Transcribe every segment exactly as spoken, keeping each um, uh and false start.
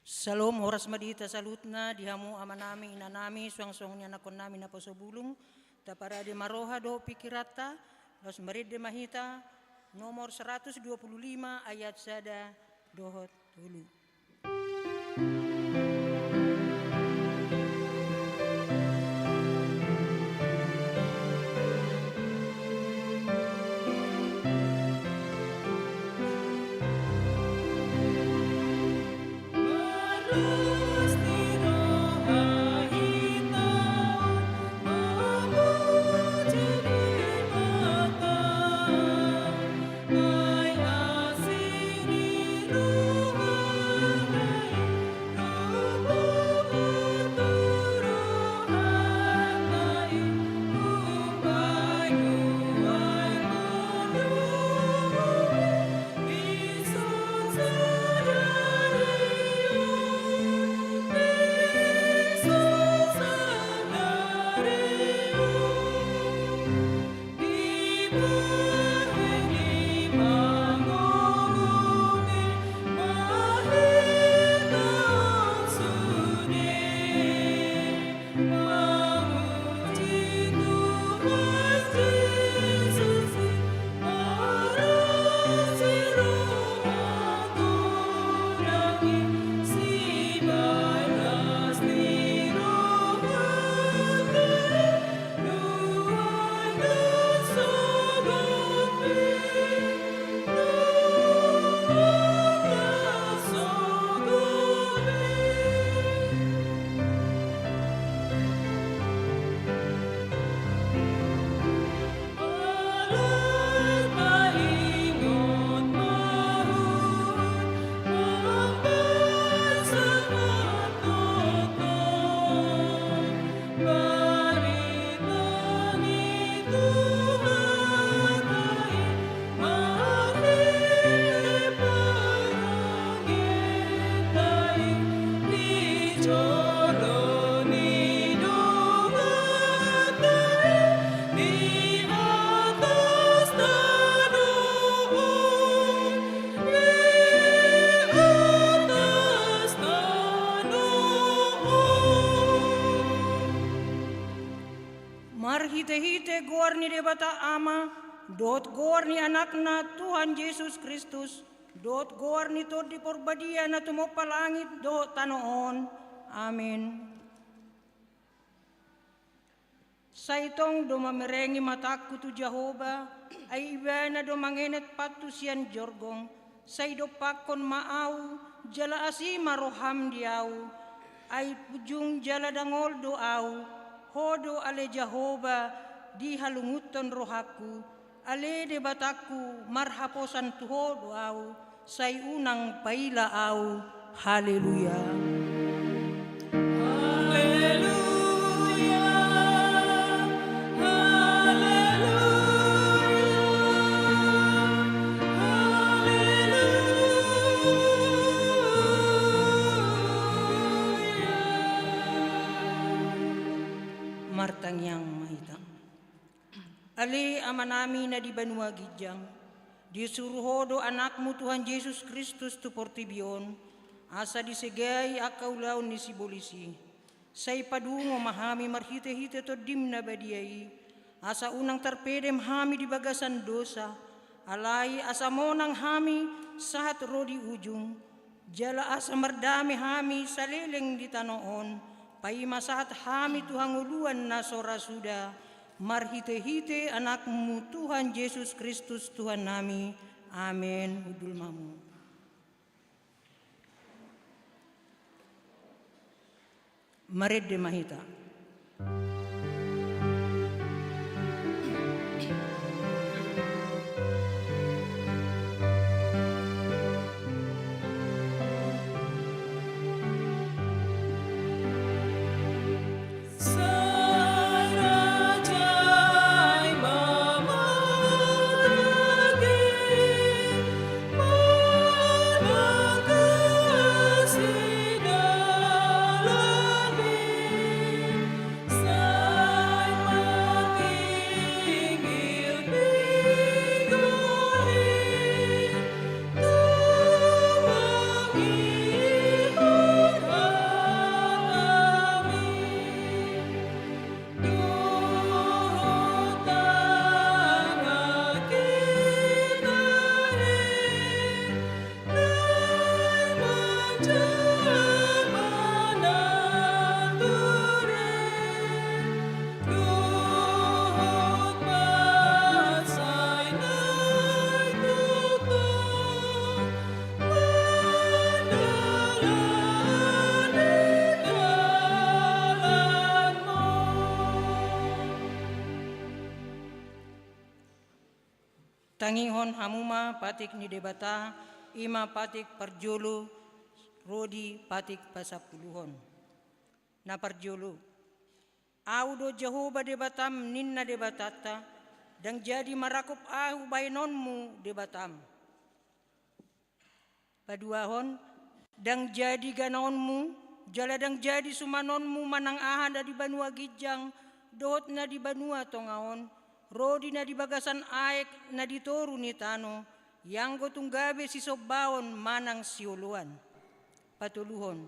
Syalom, horas ma di hita saluhutna, di hamu amanami, inanami, suang songon i anakkonnami naposo bulung, taparade ma roha dohot pingkiranta, laos marende ma hita, nomor seratus dua puluh lima ayat sada dohot tolu. Marhitehite goar ni Debata Ama, dohot goar ni Anakna Tuhan Jesus Kristus, dohot goar ni Tondi Porbadia na tumompa langit dohot tano on. Amen. Sai tong do mamerengi matangku tu Jahowa, ai Ibana do mangenet pathu sian jorgong. Sai dompakkon ma ahu, jala asi ma roham di ahu. Ai punjung jala dangol do ahu, Ho do ale Jahowa, dihalungunhon rohangku. Ale Debatangku, marhaposan tu Ho do ahu, sai unang paila ahu. Haleluya. Haleluya. Haleluya. Haleluya. Martangiang ma hita. Ale Amanami na di banua ginjang, disuru Ho do Anakmu Tuhan Jesus Kristus tu portibi on, asa disegai angka ulaon ni sibolis i. Sai padungo ma hami marhitehite Tondim na badia i, asa unang tarpedem hami di bagasan dosa, alai asa monang hami sahat ro di ujung, jala asa mardame hami saleleng di tano on, paima sahat hami tu hangoluan na so ra suda, marhitehite Anakmu Tuhan Jesus Kristus Tuhannami. Amen. Hundul ma hamu. Marende ma hita. Tangihon hamu ma patik ni Debata, i ma patik parjolo, ro di patik pasampuluhon. Na parjolo. Ahu do Jahowa Debatam, ninna Debatanta, ndang jadi marangkup ahu bahenonmu Debatam. Paduahon, ndang jadi ganaonmu, jala ndang jadi sumanonmu manang aha na di banua ginjang, dohot na di banua tonga on, ro di na di bagasan aek na di toru ni tano, ianggo tung gabe sisombaon manang sioloan. Patoluhon,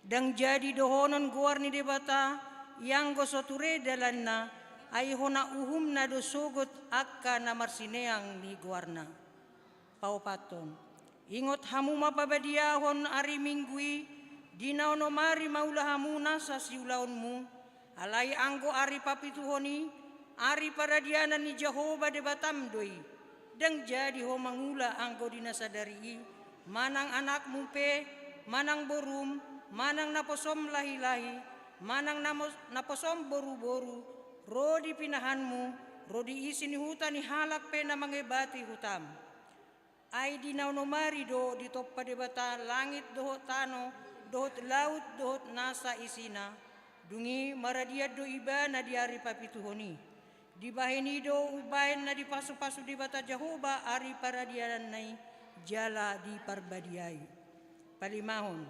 ndang jadi dohonon goar ni Debata, ianggo so ture dalanna, ai hona uhumna do sogot angka na marsineang ni goarna. Paopathon, ingot hamu ma pabadiahon ari Minggu i, di na onom ari maula hamu nasa siulaonmu, alai anggo ari papituhon i, ari paradianan ni Jahowa Debatam do i. Ndang jadi ho mangula anggo di na sadari i, manang anakmu pe, manang borum, manang naposom lahilahi, manang namos-, naposom boruboru, ro di pinahanmu, ro di isi ni huta ni halak pe na mangebati hutam. Ai di na onom ari do ditompa Debata langit dohot tano, dohot laut dohot nasa isina, dung i maradian do Ibana di ari papituhon i. Dibahen i do umbahen na dipasupasu Debata Jahowa ari paradiananna i, jala diparbadiai. Palimahon,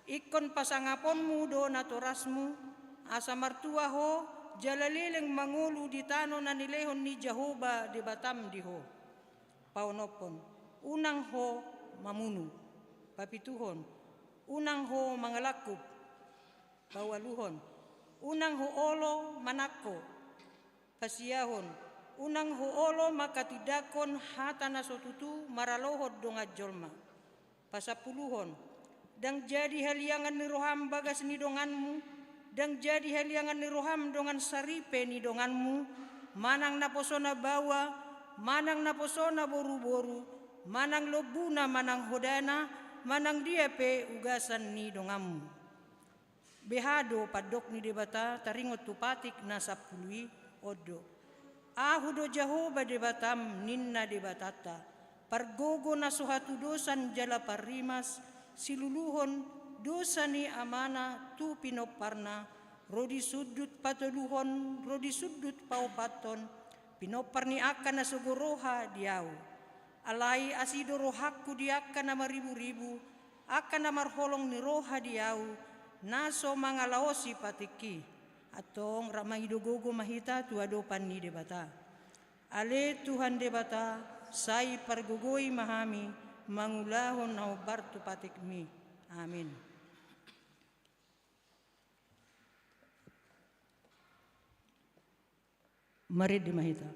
ingkon pasangaponmu do natorasmu, asa martua ho, jala leleng mangolu di tano na nilehon ni Jahowa Debatam di ho. Paonomhon, unang ho mamunu. Papituhon, unang ho mangalangkup. Paualuhon, unang ho olo manangko. Pasiahon, unang ho olo manghatindanghon hata na so tutu maralohon dongan jolma. Pasampuluhon, ndang jadi haliangan ni roham bagas ni donganmu, ndang jadi haliangan ni roham dongan saripe ni donganmu, manang naposona baoa, manang naposona boruboru, manang lombuna, manang hodana, manang dia pe ugasan ni donganmu. Beha do pandok ni Debata taringot tu patik na sampulu i? On do. Ahu do Jahowa Debatam, ninna Debatanta, pargogo na so hatudosan jala parrimas, siluluhon dosa ni amana tu pinomparna, ro di sundut patoluhon, ro di sundut paopathon, pinompar ni angka na sogo roha di ahu. Alai asi do rohangku di angka na mariburibu, angka na marholong ni roha di ahu, na so mangalaosi patikki. Antong rap mangido gogo ma hita tu adopan ni Debata. Ale Tuhan Debata, sai pargogoi ma hami mangulahon na hombar tu patikmi. Amin. Marende ma hita.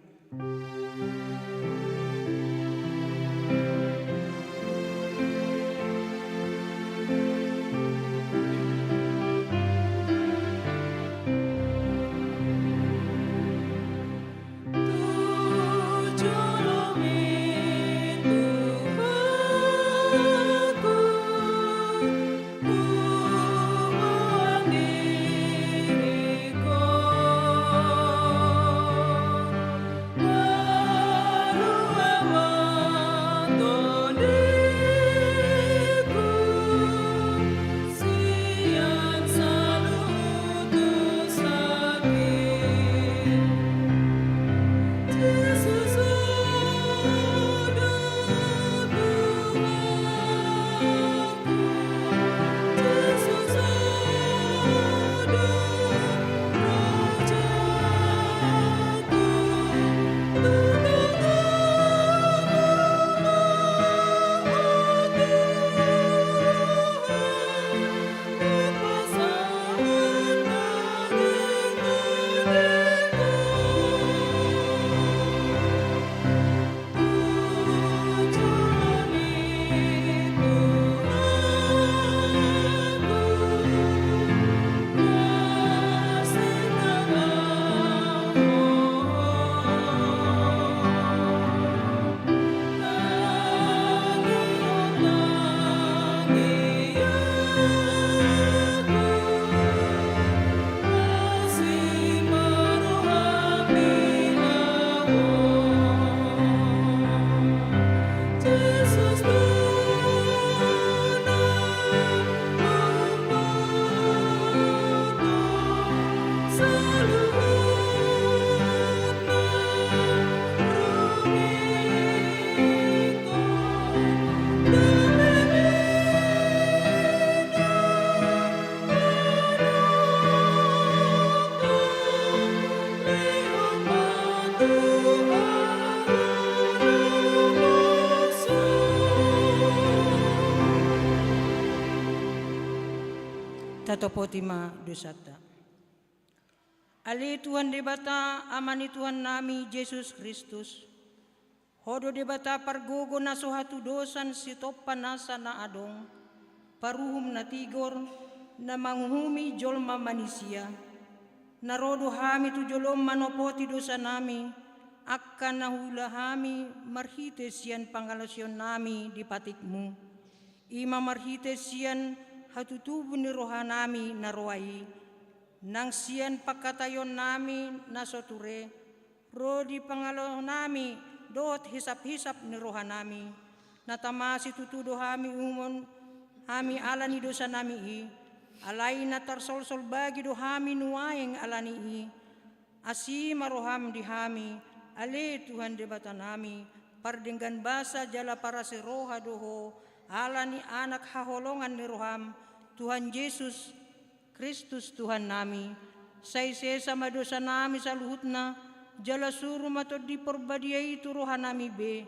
Tatopoti ma dosanta. Ale Tuhan Debata, Ama ni Tuhannami Jesus Kristus, Ho do Debata pargogo na so hatudosan sitompa nasa na adong, paruhum na tigor, na manguhumi jolma manisia. Na ro do hami tu jolom manopoti dosanami, angka na huula hami marhite sian pangalaosionnami di patikmu. I ma marhite sian hatutubu ni rohanami na roa i, nang sian pangkataionnami na so ture, ro di pangalaonami dohot hisap-hisap ni rohanami, na tama situtu do hami umon hami ala ni dosanami i, alai na tarsolsol bagi do hami nuaeng ala ni i. Asi ma roham di hami, ale Tuhan Debatanami, pardenggan basa jala parasi roha do ho, ala ni Anak haholongan ni roham, Tuhan Jesus Kristus Tuhannami. Sai sesa ma dosanami saluhutna, jala suru ma Tondi Parbadia i tu rohanami be,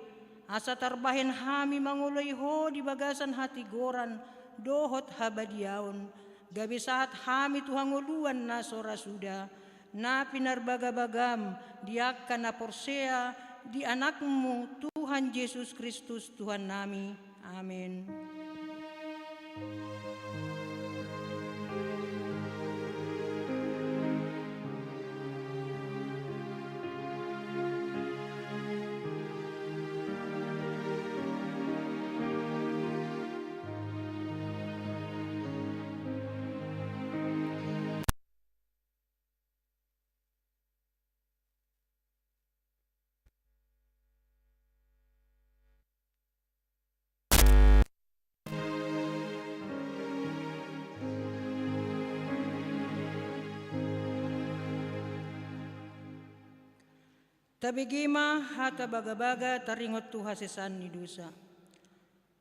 asa tarbahen hami mangoloi ho di bagasan hatigoran dohot habadiaon, gabe sahat hami tu hangoluan na so ra suda, na pinarbagabagam di angka na porsea di Anakmu Tuhan Jesus Kristus Tuhannami. Amen. Tabege ma hata bagabaga taringot tu hasesaan ni dosa.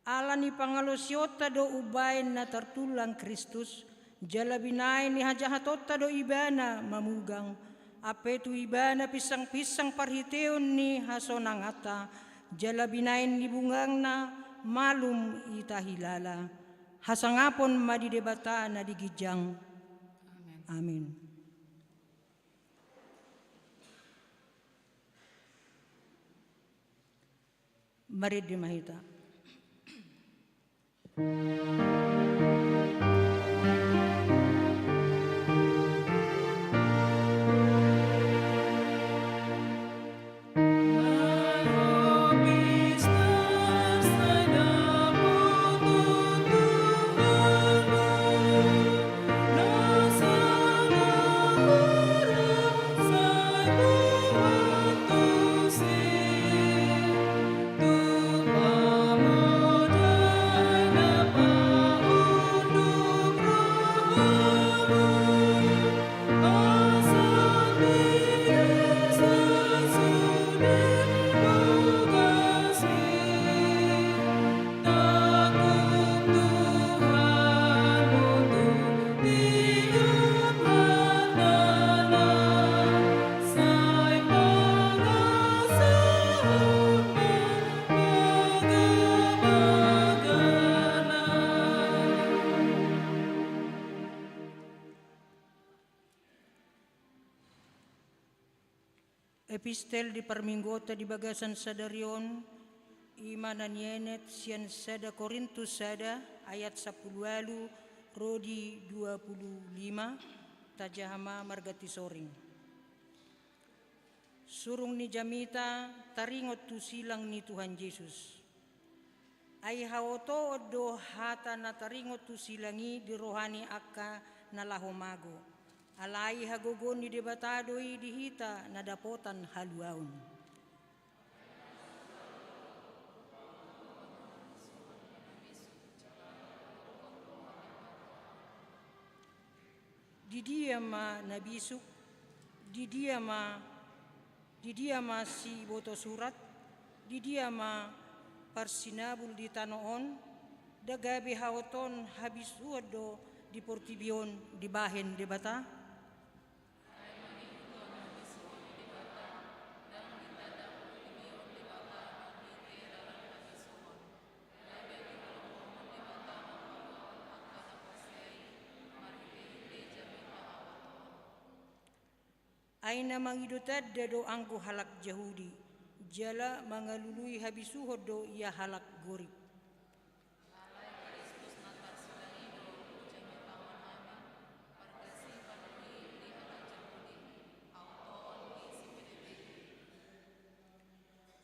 Ala ni pangalaosionta do umbaen na tartulang Kristus, jala binaen ni hajahatonta do Ibana mamugang, ampe tu Ibana pinsangpinsang parhiteon ni hasonanganta, jala binaen ni bungangna malum i tahilala. Hasangapon ma di Debata na di ginjang. Amen. Amen. Marende ma hita. Epistel di parmingguonta di bagasan sadari on, i ma na nienet sian sada Korintus sada ayat sampulu ualu ro di dua pulu lima, tajaha ma marganti soring. Surung ni jamita taringot tu silang ni Tuhan Jesus. Ai haotoon do hata na taringot tu silang i di roha ni angka na laho mago. Alai hagogoon ni Debata do i di hita na dapotan haluaon. Di dia ma na bisuk? Di dia ma, di dia ma siboto surat? Di dia ma parsinabul di tano on? Nda gabe haotoon habisuhon do di portibi on dibahen Debata? Ai na mangido tanda do anggo halak Jahudi, jala mangalului habisuhon do ia halak Gorik.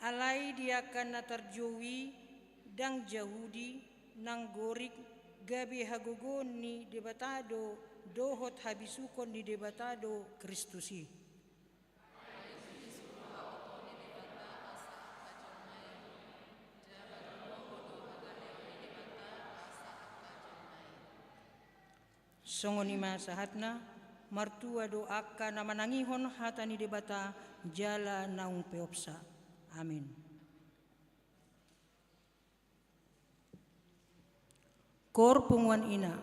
Alai di angka na tarjou i, ndang Jahudi, nang Gorik, gabe hagogoon ni Debata do dohot habisuhon ni Debata do Kristus i. Songon i ma sahatna, martua do angka na manangihon hata ni Debata jala naung peopsa. Amin. Koor punguan ina.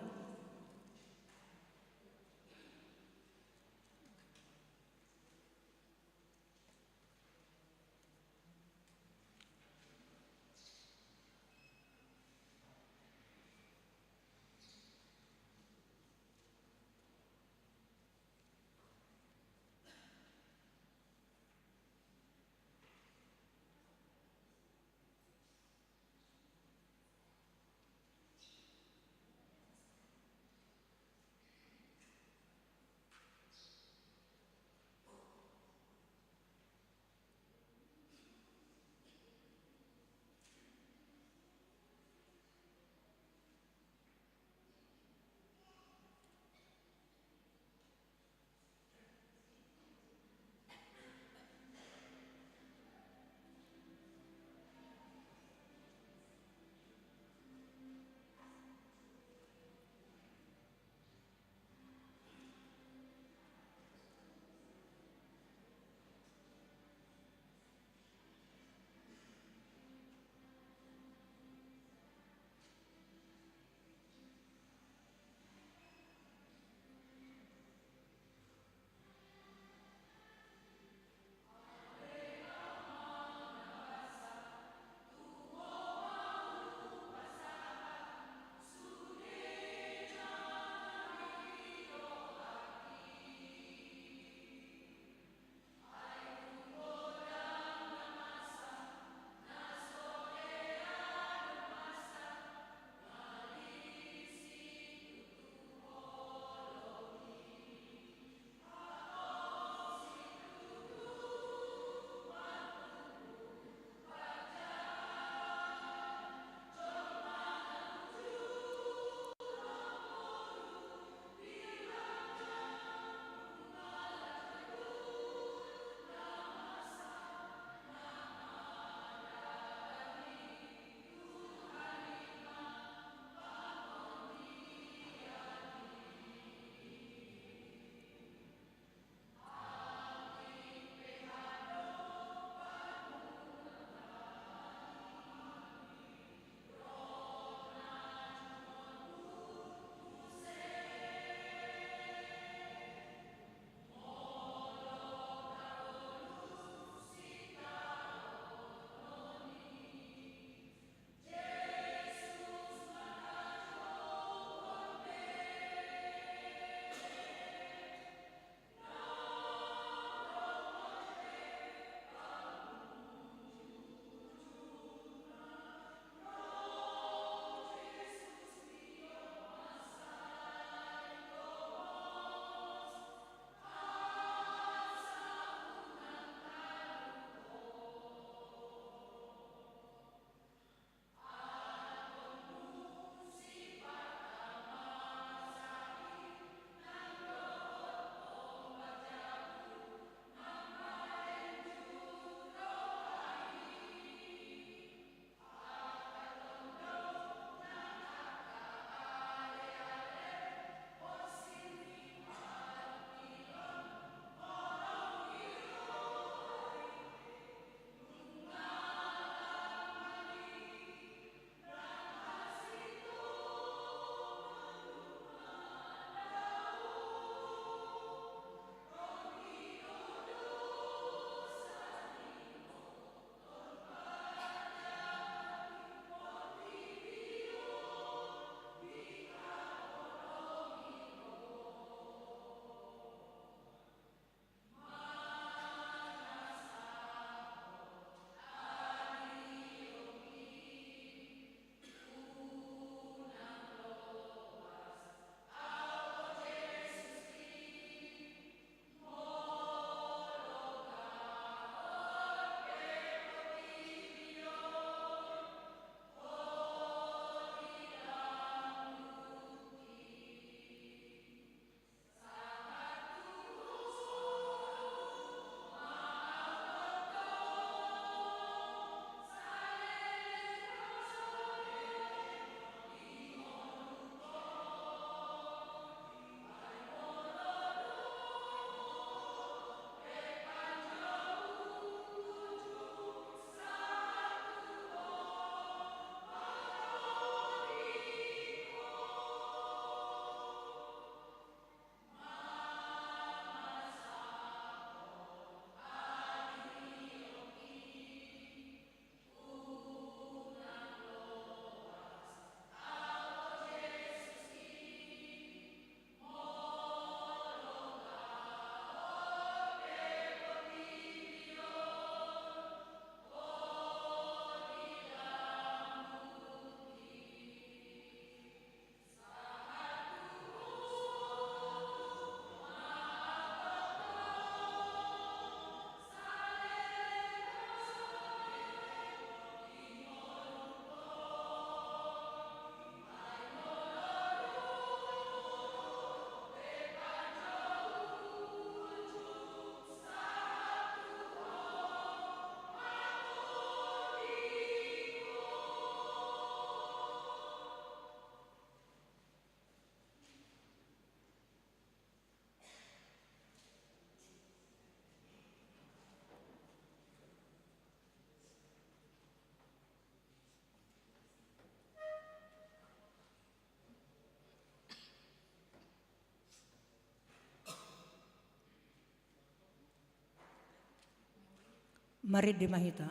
Marende ma hita.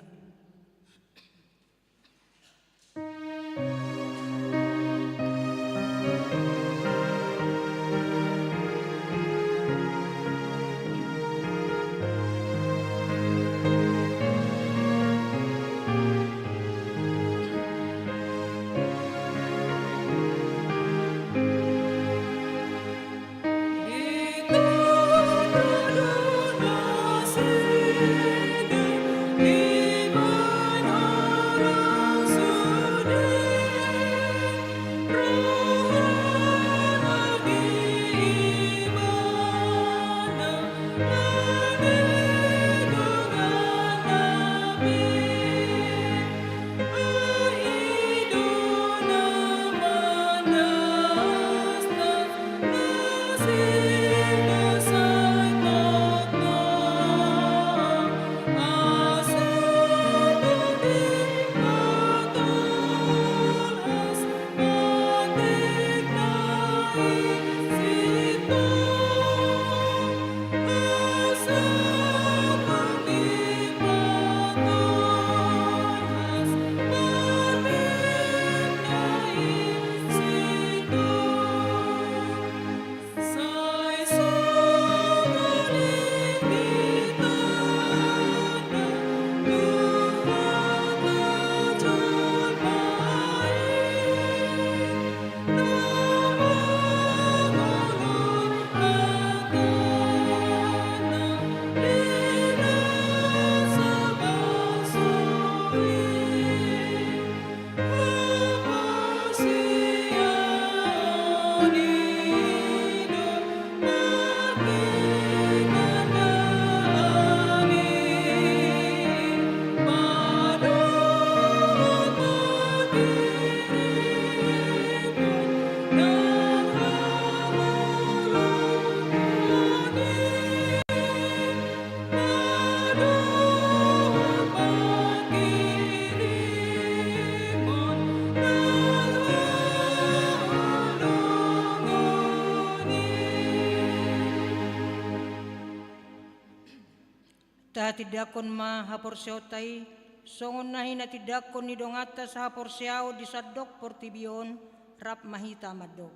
Tahatindangkon ma haporseaonta i, songon na hinatindangkon ni donganta sahaporseaon di sandok portibi on, rap ma hita mandok.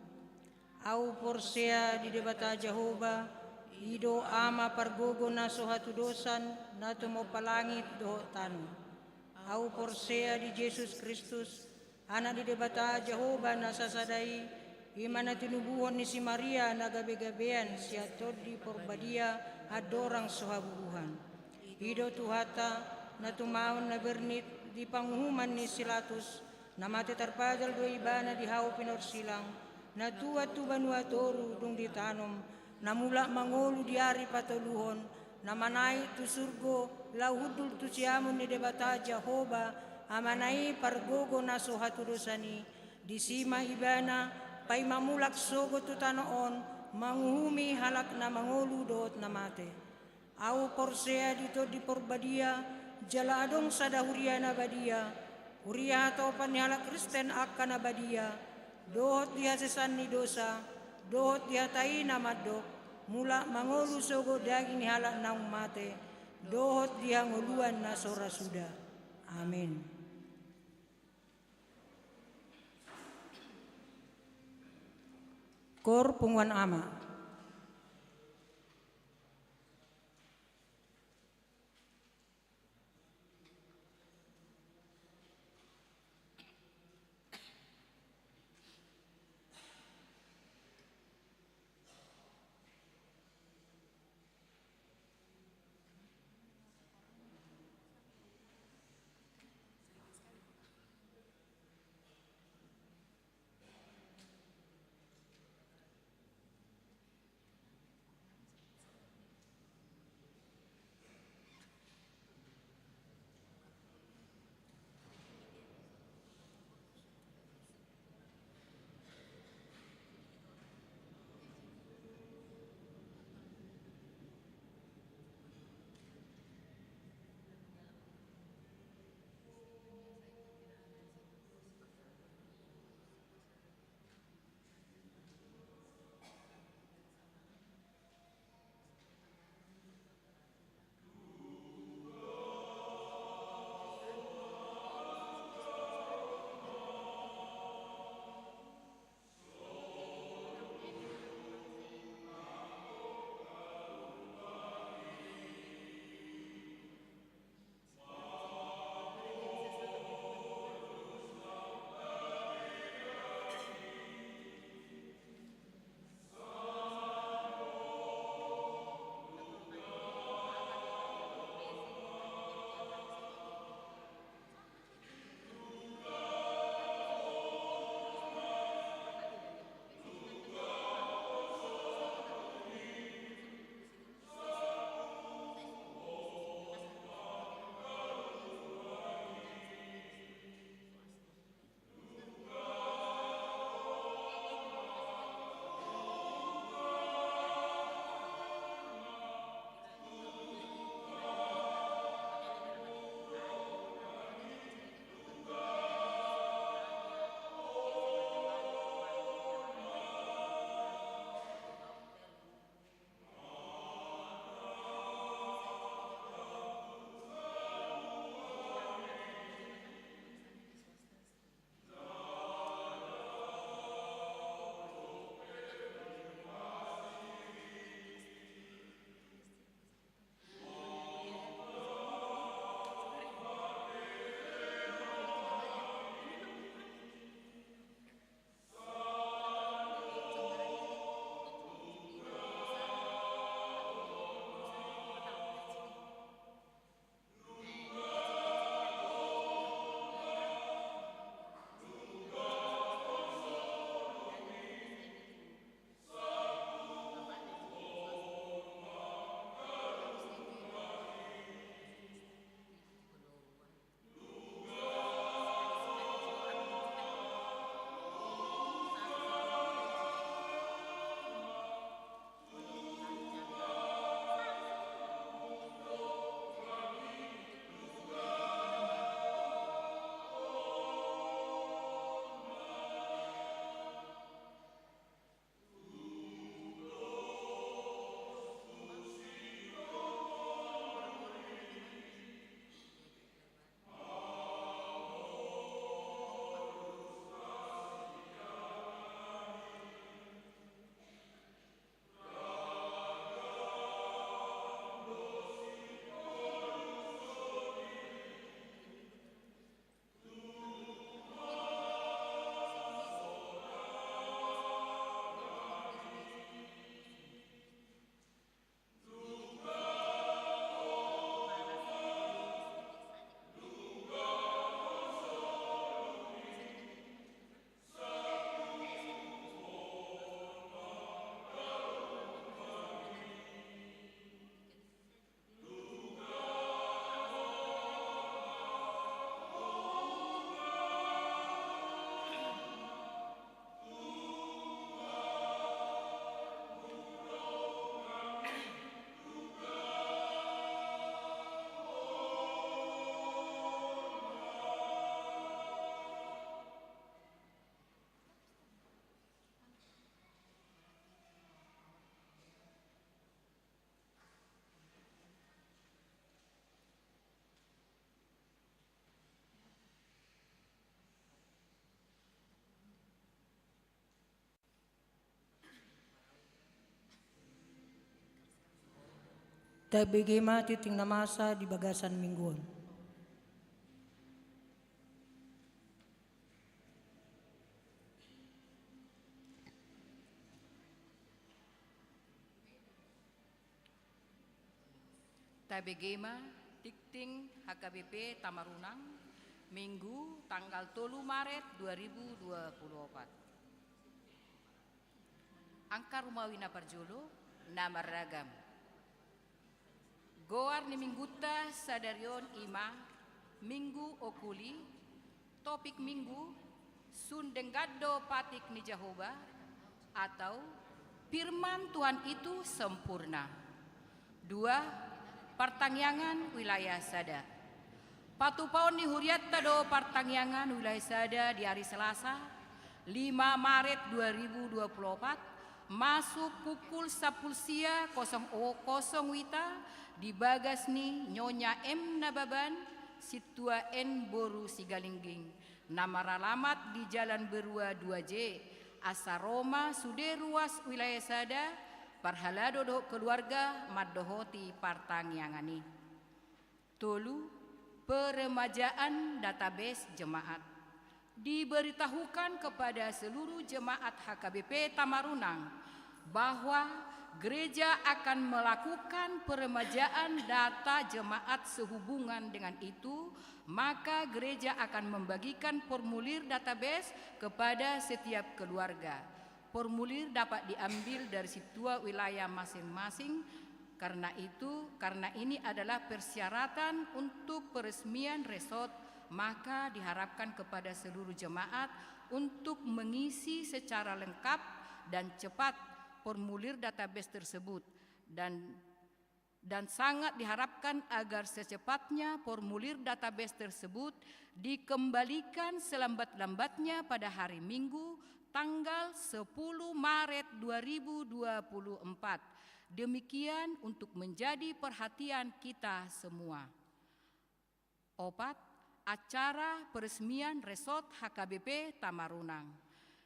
Ahu porsea di Debata Jahowa, i do Ama pargogo na so hatudosan, na tumompa langit dohot tano. Ahu porsea di Jesus Kristus, Anak ni Debata Jahowa na sasada i, i ma na tinubuhon ni si Maria na gabegabean sian Tondi Porbadia andorang so habubuhan. I do Tuhanta, na tumaon na bernit di panguhuman ni si Latus, na mate tarpajal do ibana di hau pinorsilang, na tuat tu banua toru dung ditanom, na mulak mangolu di ari patoluhon, na manaek tu surgo, laho hundul tu siamun ni Debata Jahowa, Amana i pargogo na so hatudosan i, disi ma ibana, paima mulak sogot tu tano on, manguhumi halak na mangolu dohot na mate. Ahu porsea di Tondi Porbadia, jala adong sada huria na badia, huria hatopan ni halak Kristen angka na badia, dohot di hasesaan ni dosa, dohot di hata i na mandok, mulak mangolu sogot daging ni halak naung mate, dohot di hangoluan na so ra suda. Amin. Koor punguan Ama. Tabege ma tingting na masa di bagasan minggu on. Tabege ma tingting H K B P Tamarunang, Minggu tanggal tolu Maret dua ribu dua puluh opat. Angka rumawi na parjolo na marragam. Goar ni minggunta sadari on i ma Minggu Okuli, topik minggu: Sun denggan do patik ni Jahowa, atau Firman Tuhan itu sempurna. Dua, partangiangan wilayah sada. Patupaon ni hurianta do partangiangan wilayah sada di ari Selasa, lima Maret dua ribu dua puluh opat, masuk pukul sampulu sia kosong kosong wita di bagas ni Nyonya M Nababan, Sintua N boru Sigalingging, na maralamat di Jalan Berua dua J, asa ro ma sude ruas wilayah sada, parhalado dohot keluarga mandohoti partangiangan i. Tolu, peremajaan database jemaat. Diberitahukan kepada seluruh jemaat H K B P Tamarunang bahwa gereja akan melakukan peremajaan data jemaat. Sehubungan dengan itu, maka gereja akan membagikan formulir database kepada setiap keluarga. Formulir dapat diambil dari sintua wilayah masing-masing. Karena itu, karena ini adalah persyaratan untuk peresmian resort, maka diharapkan kepada seluruh jemaat untuk mengisi secara lengkap dan cepat formulir database tersebut, dan, dan sangat diharapkan agar secepatnya formulir database tersebut dikembalikan selambat-lambatnya pada hari Minggu, tanggal sepuluh Maret dua ribu dua puluh empat. Demikian untuk menjadi perhatian kita semua. Opat, acara peresmian resort H K B P Tamarunang.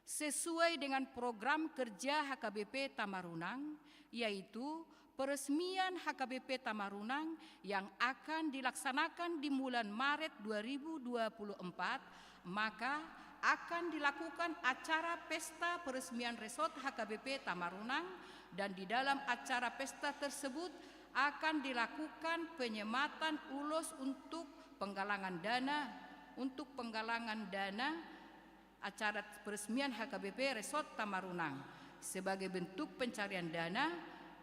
Sesuai dengan program kerja H K B P Tamarunang, yaitu peresmian H K B P Tamarunang yang akan dilaksanakan di bulan Maret dua ribu dua puluh empat, maka akan dilakukan acara pesta peresmian resort H K B P Tamarunang, dan di dalam acara pesta tersebut akan dilakukan penyematan ulos untuk penggalangan dana, untuk penggalangan dana acara peresmian H K B P Resort Tamarunang. Sebagai bentuk pencarian dana,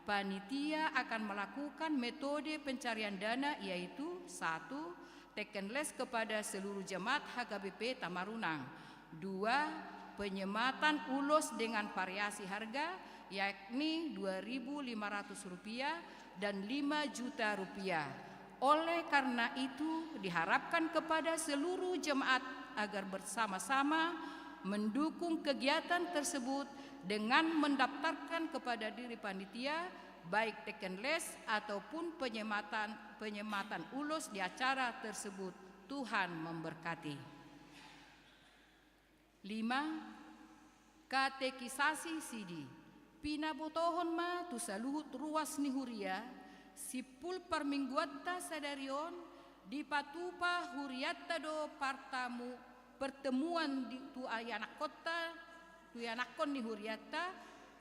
panitia akan melakukan metode pencarian dana, yaitu: satu, teken les kepada seluruh jemaat H K B P Tamarunang. Dua, penyematan ulos dengan variasi harga, yakni dua ribu lima ratus rupiah dan lima juta rupiah. Oleh karena itu, diharapkan kepada seluruh jemaat agar bersama-sama mendukung kegiatan tersebut dengan mendaftarkan kepada diri panitia, baik teken les ataupun penyematan, penyematan ulos di acara tersebut. Tuhan memberkati. Lima, katekisasi sidi. Pinabotohon ma tu saluhut ruas ni huria, simpul parmingguanta sadari on, dipatupa hurianta do partamu, pertemuan di, tu ianakkonta, tu ianakkon ni hurianta,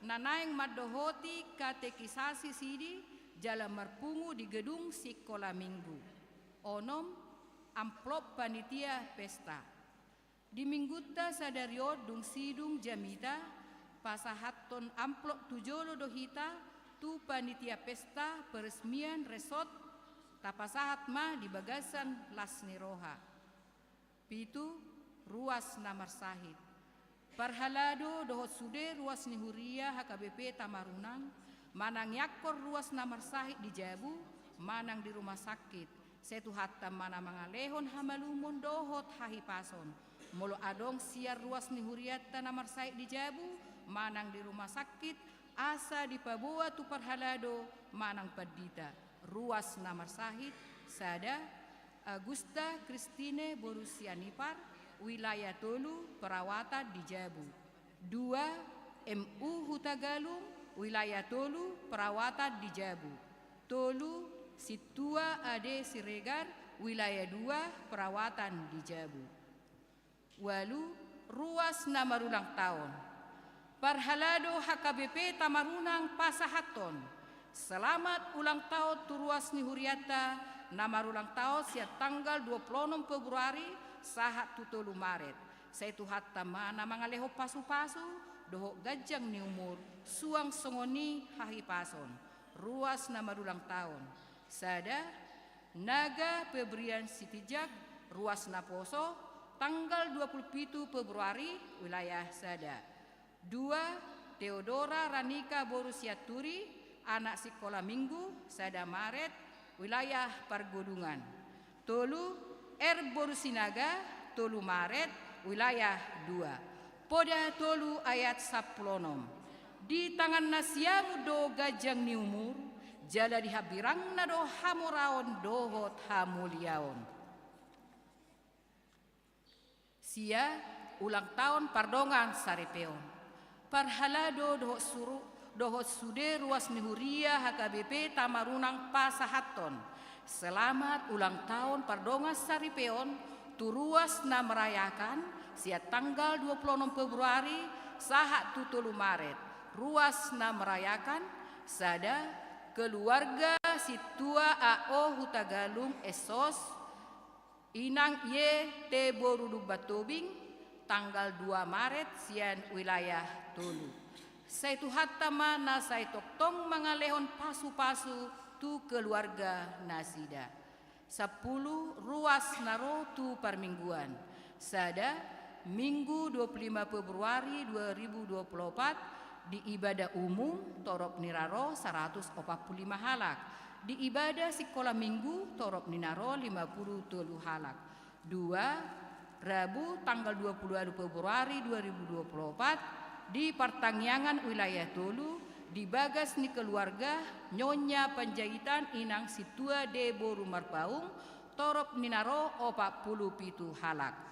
na naeng mandohoti katekisasi sidi, jala marpungu di gedung sikola minggu. Onom, amplop panitia pesta. Di minggunta sadari on dung sidung jamita, pasahathon amplop tu jolo do hita tu panitia pesta peresmian resort, tapasahat ma di bagasan las ni roha. Pitu, ruas na marsahit. Parhalado dohot sude ruas ni huria H K B P Tamarunang, manang iangkon ruas na marsahit di jabu, manang di rumah sakit, sai Tuhanta ma na mangalehon hamalumon dohot hahipason. Molo adong sian ruas ni hurianta na marsahit di jabu, manang di rumah sakit, asa dipaboa tu parhalado manang pandita. Ruas na marsahit: sada, Agusta Christine boru Sianipar, wilayah tolu, perawatan di jabu. Dua, M U Hutagalung, wilayah tolu, perawatan di jabu. Tolu, Sintua Ade Siregar, wilayah dua, perawatan di Jabu. Ualu, ruas na marulang taon. Parhalado H K B P Tamarunang pasahathon selamat ulang taon tu ruas ni hurianta na marulang taon sian tanggal dua puluh onom Februari sahat tu tolu Maret. Sai Tuhanta ma na mangalehon pasupasu dohot ganjang ni umur, suang songon i hahipason. Ruas na marulang taon. Sada, Naga Febrian Sitinjak, ruas naposo, tanggal dua puluh pitu Februari, wilayah sada. Dua, Teodora Ranika boru Sianturi, anak sikola minggu, sada Maret, wilayah Pargodungan. Tolu, R boru Sinaga, tolu Maret, wilayah dua. Poda tolu ayat sampulu onom. Di tangan nasiamun do ganjang ni umur, jala di hambirangna do hamoraon dohot hamuliaon. Sia, ulang taon pardongan saripeon. Parhalado dohot suru, dohot sude ruas ni huria H K B P Tamarunang pasahathon selamat ulang taon pardongan saripeon tu ruas na merayakan sian tanggal dua puluh onom Februari sahat tu tolu Maret. Ruas na merayakan, sada, keluarga Sintua A O Hutagalung Essos, Inang Ye Te boru Dumba Tobing, tanggal dua Maret sian wilayah tolu. Sai Tuhanta ma na sai tongtong mangalehon pasupasu tu keluarga nasida. Sampulu, ruas na ro tu parmingguan. Sada, Minggu dua puluh lima Februari dua ribu dua puluh opat, di ibadah umum torop ni na ro saratus opat pulu lima halak. Di ibadah sikola minggu torop ni na ro lima pulu tolu halak. Dua, Rabu tanggal dua puluh walu Februari dua ribu dua puluh opat, di partangiangan wilayah tolu, di bagas ni keluarga Nyonya Panjaitan Inang Sintua De boru Marpaung, torop ni na ro opat pulu pitu halak.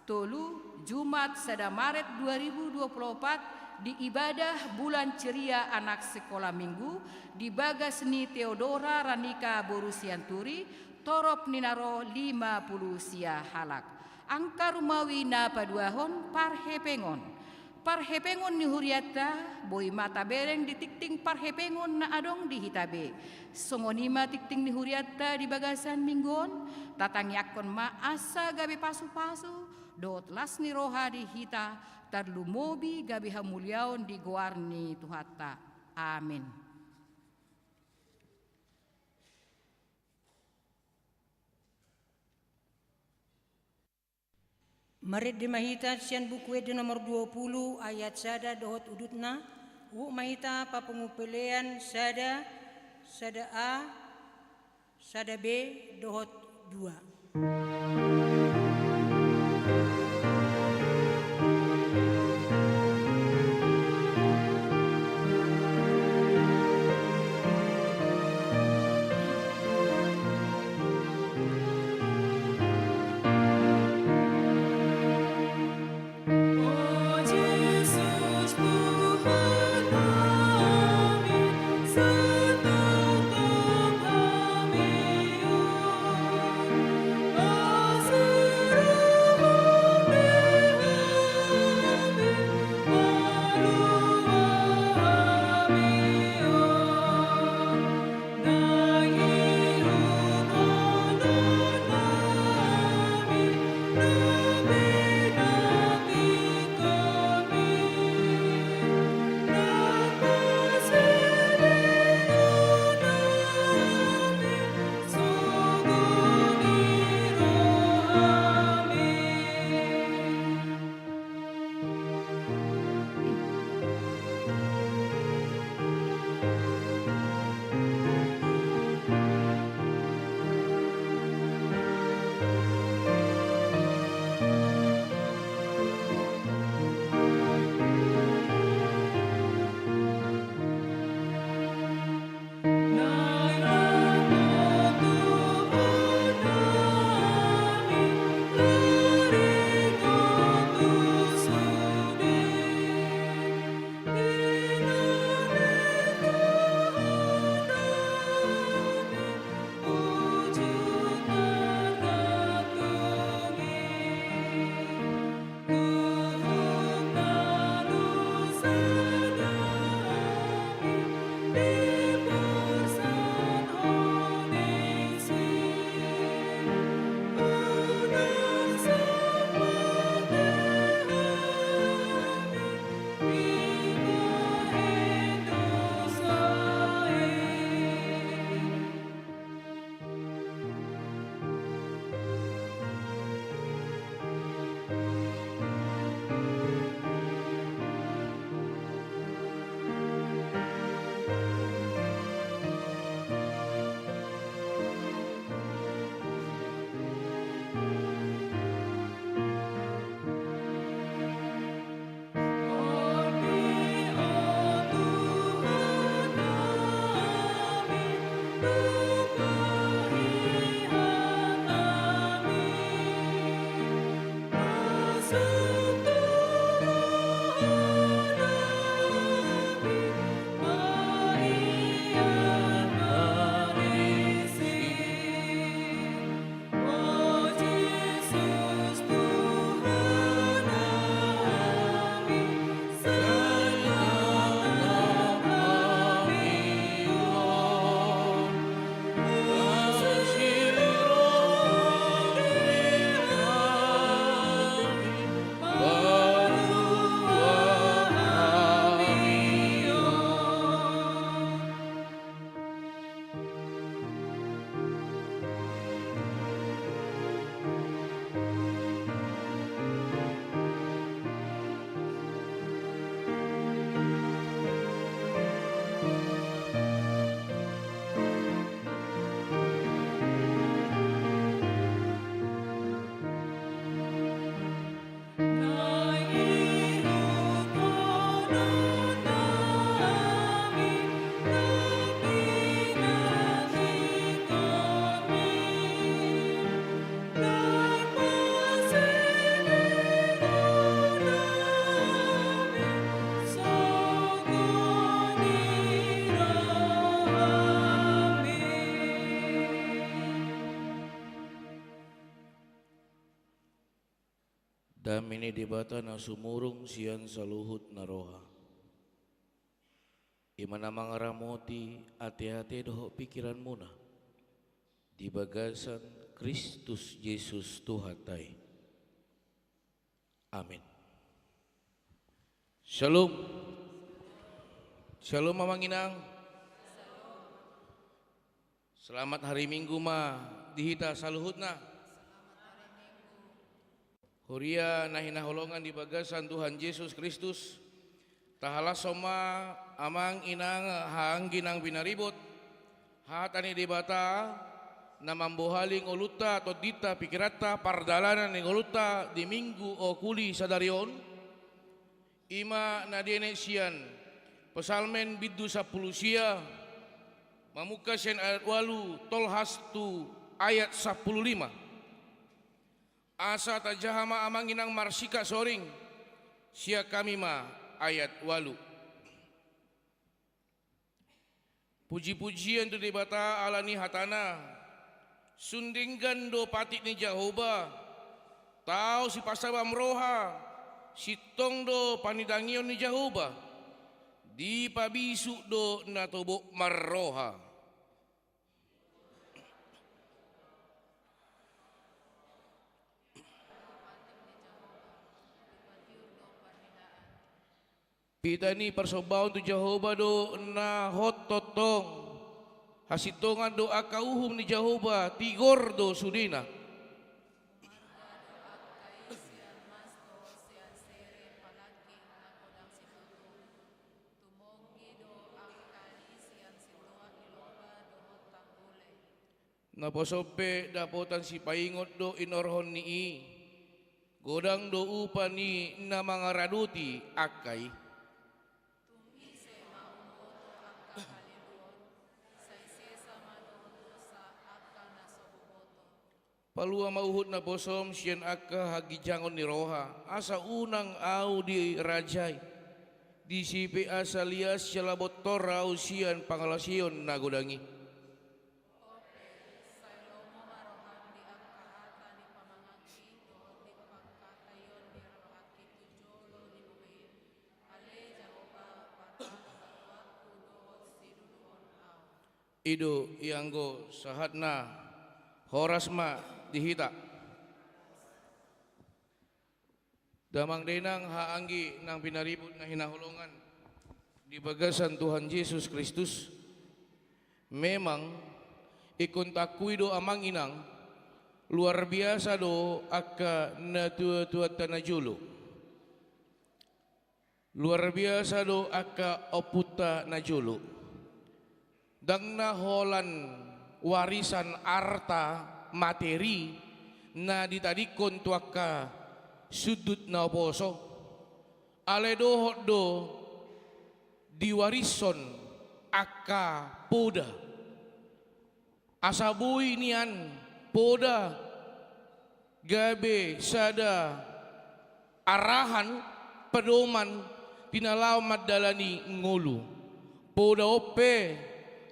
Tolu, Jumat sada Maret dua ribu dua puluh opat, di ibadah bulan ceria anak sikola minggu, di bagas ni Teodora Ranika boru Sianturi, torop ni na ro lima pulu sia halak. Angka rumawi na paduahon parhepengon. Parhepengon ni hurianta, boi ma tabereng di tingting parhepengon na adong di hita be. Songon i ma tingting ni hurianta di bagasan minggu on, tatangiangkon ma asa gabe pasupasu, dohot las ni roha di hita, tarlumobi gabe hamuliaon di goar ni Tuhanta. Amin. Marende ma hita sian Buku Ende nomor dua pulu ayat sada dohot udutna, huhut ma hita papungu pelean sada, sada A, sada B dohot dua. Dame ni Debata na sumurung sian saluhut na roha, i ma na mangaramoti ateate dohot pingkiranmuna di bagasan Kristus Jesus Tuhanta i. Amin. Syalom. Syalom, amang inang. Selamat hari Minggu ma di hita saluhutna. Huria na hinaholongan di bagasan Tuhan Jesus Kristus, tahalashon ma, amang inang, haanggi nang pinaribot, hata ni Debata na mambohali ngolunta, tondinta, pingkiranta, pardalanan ni ngolunta di Minggu Okuli sadari on, i ma na dienet sian Psalmen bindu sampulu sia, mamungka sian ayat ualu tolhas tu ayat sampulu lima. Asa tajaha ma, amang inang, marsikap soring, sian hami ma ayat ualu. Pujipujian tu Debata ala ni hatana. Sun denggan do patik ni Jahowa, tau sipansabam roha. Sintong do pangidoan ni Jahowa, dipabisuk do na tobok marroha. Pita ni parsombaon tu Jahowa do na hot tongtong. Hasintongan do angka uhum ni Jahowa, tigor do sudena. Naposo pe dapotan sipaingot do inorhon ni i. Godang do upa ni na mangaradoti angka i. Tung ise ma umboto angka haliluon, sai sesa ma dohot dosa angka na so boboto. Palua ma uhum naposom sian angka haginjangon ni roha, asa unang ahu dirajai. Disi pe asa lias jala bontor ahu sian pangalaosion na godang i. Ope, sai lomo ma roham di angka hata ni pamanganki dohot di pangkataion ni rohangki tu jolo ni buku i. Ale Jahowa, patangkas batuanku dohot siduduhon ahu. I do ianggo sahatna. Horas ma di hita. Damang dainang, haanggi nang pinaribot na hinaholongan di bagasan Tuhan Jesus Kristus. Memang, ingkon taakui do, amang inang, luar biasa do angka natuatuanta na jolo. Luar biasa do angka ompunta na jolo. Ndang na holan warisan arta materi na ditadingkon tu angka sundut na oposo. Alai dohot do diwarishon angka poda. Asa boi nian poda gabe sada arahan, pedoman, di na laho mandalani ngolu. Poda on pe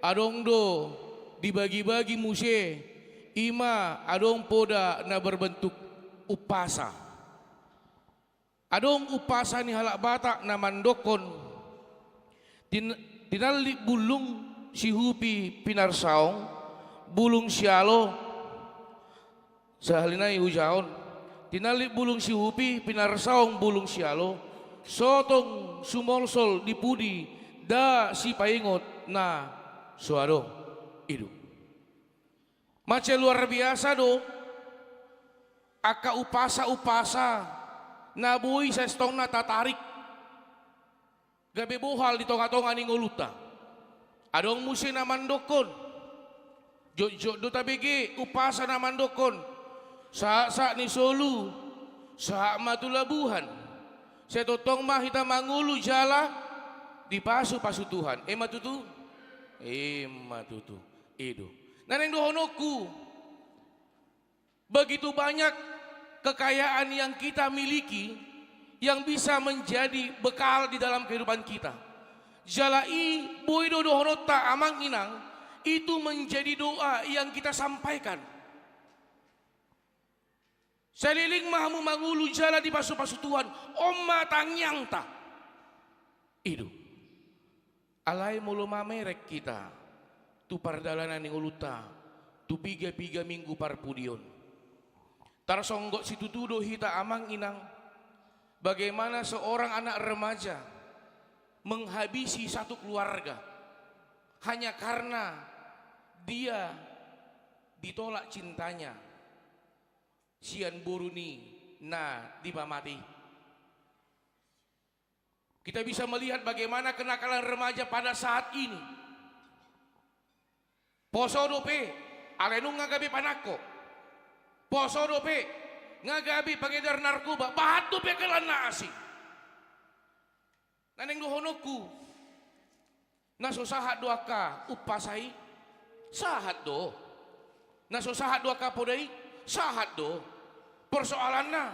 adong do dibagibagi muse, i ma adong poda na berbentuk umpasa. Adong umpasa ni halak Batak na mandokkon, tin-, tinallik bulung sihupi pinarsaong bulung sialo. Sahali nai hujaon. Tinallik bulung sihupi pinarsaong bulung sialo, so tong sumolsol di pudi nda sipaingot na so adong. I do. Mansai luar biasa do angka umpasa-umpasa na boi sasintongna tatarik gabe bohal di tonga-tonga ni ngolunta. Adong muse na mandokkon, jotjot do tabege umpasa na mandokkon, sahat-sahat ni solu, sahat ma tu labuhan. Sai tongtong ma hita mangolu jala dipasu-pasu Tuhan. Emma tutu? Emma tutu. I do. Na naeng dohononku, begitu banyak kekayaan yang kita miliki yang bisa menjadi bekal di dalam kehidupan kita. Jala i boi do dohononta, amang inang, itu menjadi doa yang kita sampaikan. Saleleng ma hamu mangolu jala dipasupasu Tuhan, on ma tangiangta. I do. Alai molo mamereng hita tu pardalanan ni ngolunta tu piga-piga minggu parpudi on, tarsonggot situtu do hita, amang inang, bagaimana seorang anak remaja menghabisi satu keluarga hanya karena dia ditolak cintanya sian boru ni na dipamate i. Kita bisa melihat bagaimana kenakalan remaja pada saat ini. Poso dope, alai nunga gabe panangko. Poso dope, nga gabe pengedar narkoba, bahat dope angka na asing. Na naeng dohononku, na so sahat do angka umpasa i? Sahat do. Na so sahat do angka poda i? Sahat do. Persoalanna,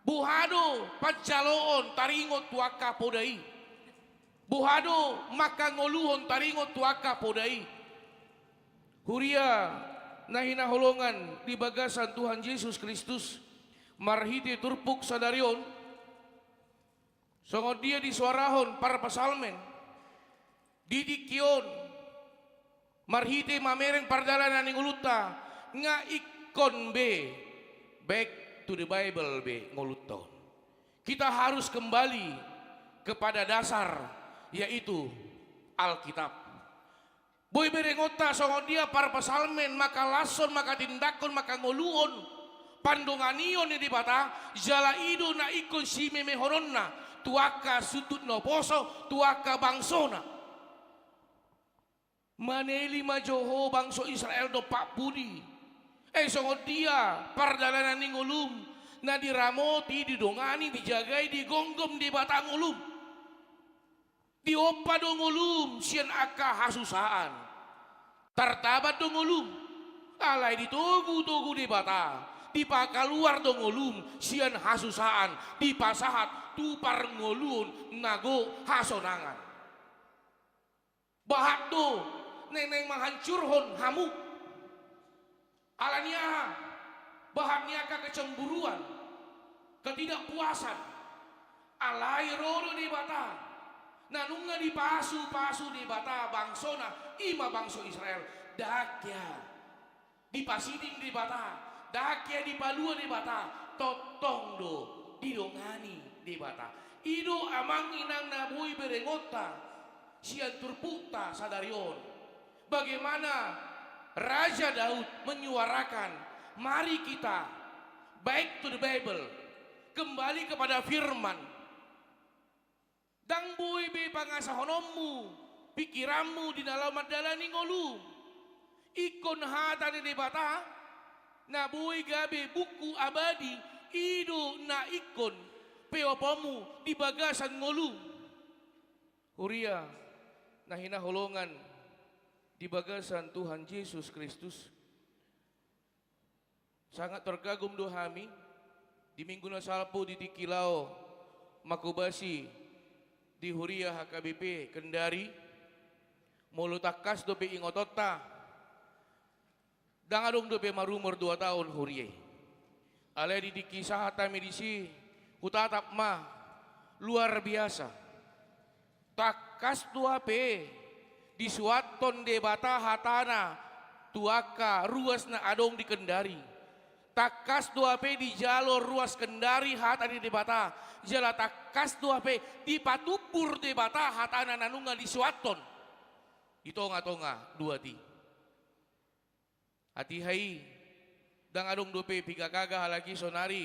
boha do panjaloon taringot tu angka poda i? Boha do mangkangoluhon taringot tu angka poda i? Huria na hinaholongan di bagasan Tuhan Jesus Kristus, marhite turpuk sadari on, songon dia disuarahon parpsalmen, di tingki on, marhite mamereng pardalanan ni ngolunta, nga ingkon be back to the Bible be ngolunta on. Kita harus kembali kepada dasar, yaitu Alkitab. Boi berengonta songon dia parpsalmen mangkalashon, mangkatindangkon, mangkangoluhon pandonganion ni Debata, jala i do na ingkon simemehononna tu angka sundut na poso, tu angka bangsona. Maneli ma jo ho bangso Israel dompak pudi. Ai songon dia pardalanan ni ngolum, na diramoti, didongani, dijagai, digomgom Debata ngolum? Diompa do ngolum sian angka hasusaan. Tartaban do ngolum. Alai ditogutogu Debata, dipakaluar do ngolum sian hasusaan, dipasahat tu parngoluon na gok hasonangan. Bahat do naeng-naeng manghancurhon hamu. Ala ni aha? Bahat ni angka kecemburuan, ketidakpuasan. Alai ro do Debata, na nunga dipasupasu Debata bangsona, i ma bangso Israel. Ndang hea dipasiding Debata, ndang hea dipalua Debata, tongtong do didongani Debata. I do, amang inang, na boi berengonta sian turpukta sadari on, bagaimana Raja Daud menyuarakan, mari kita back to the Bible, kembali kepada firman. Ndang boi be pangasahononmu pingkiranmu di na laho mandalani ngolum. Ingkon hata ni Debata na boi gabe buku abadi, i do na ingkon peoponmu di bagasan ngolum. Huria na hinaholongan di bagasan Tuhan Jesus Kristus, sangat terkagum do hami di minggu na salpu di tingki laho manghobasi di huria H K B P Kendari. Molo tangkas dope ingotonta, ndang adong dope marumur dua taon huria i. Alai di tingki sahat hami disi, hutatap ma, luar biasa. Tangkas do hape disuathon Debata hatana tu angka ruas na adong di Kendari. Tangkas do hape dijalo ruas Kendari hata ni Debata, jala tangkas do hape dipatumbur Debata hatana na nunga disuathon di tongatonga duat i. Hatiha i, ndang adong dope piga K K halak i saonari.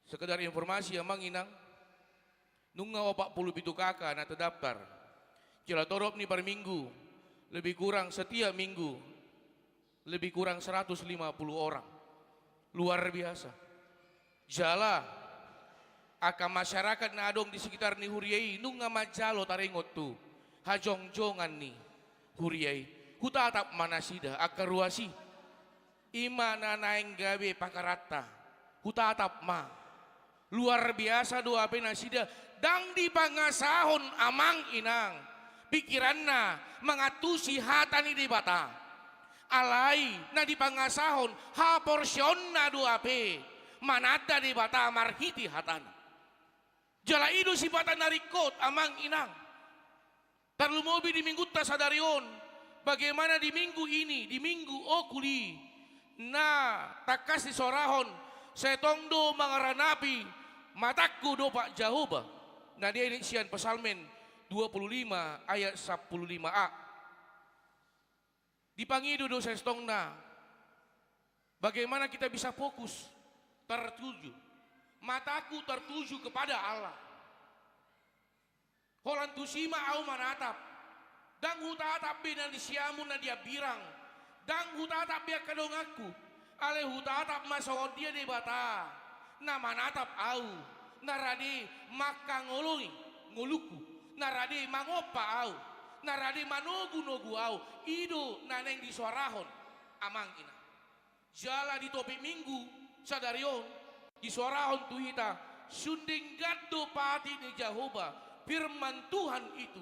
Sekedar informasi, amang inang, nunga opat pulu pitu K K na terdaftar. Jala torop ni parminggu, lebih kurang setiap minggu lebih kurang seratus lima puluh orang. Luar biasa. Jala angka masyarakat na adong di sekitar ni huria i nunga manjalo taringot tu hajongjongan ni huria i. Hutatap ma nasida angka ruas i. I ma na naeng gabe pakaranta. Hutatap ma. Luar biasa do hape nasida, ndang dipangasahon, amang inang, pingkiranna mangantusi hata ni Debata. Alai na dipangasahon haporseaonna do hape mananda Debata marhite hatana. Jala i do sipata na ringkot, amang inang. Tarlumobi di minggunta sadari on, bagaimana di minggu ini, di minggu okuli, na tangkas disoarahon, sai tong do mangaranapi matangku dompak Jahowa. Na dibaen sian Psalmen dua puluh lima ayat sampulu lima a. Dipangido do sestongna, bagaimana kita bisa fokus, tertuju. Mataku tertuju kepada Allah. Holan tusi ma ahu manatap. Ndang hutatap be na di siamun na di hambirang. Ndang hutatap be angka donganku. Alai hutatap ma songon dia Debata na manatap ahu, na rade mangkangoloi ngolungku, na rade mangompa ahu, na rade manogunogu ahu. I do na naeng disoarahon, amang inang. Jala di topik minggu sadari on, disoarahon tu hita, sun denggan do patik ni Jahowa, firman Tuhan itu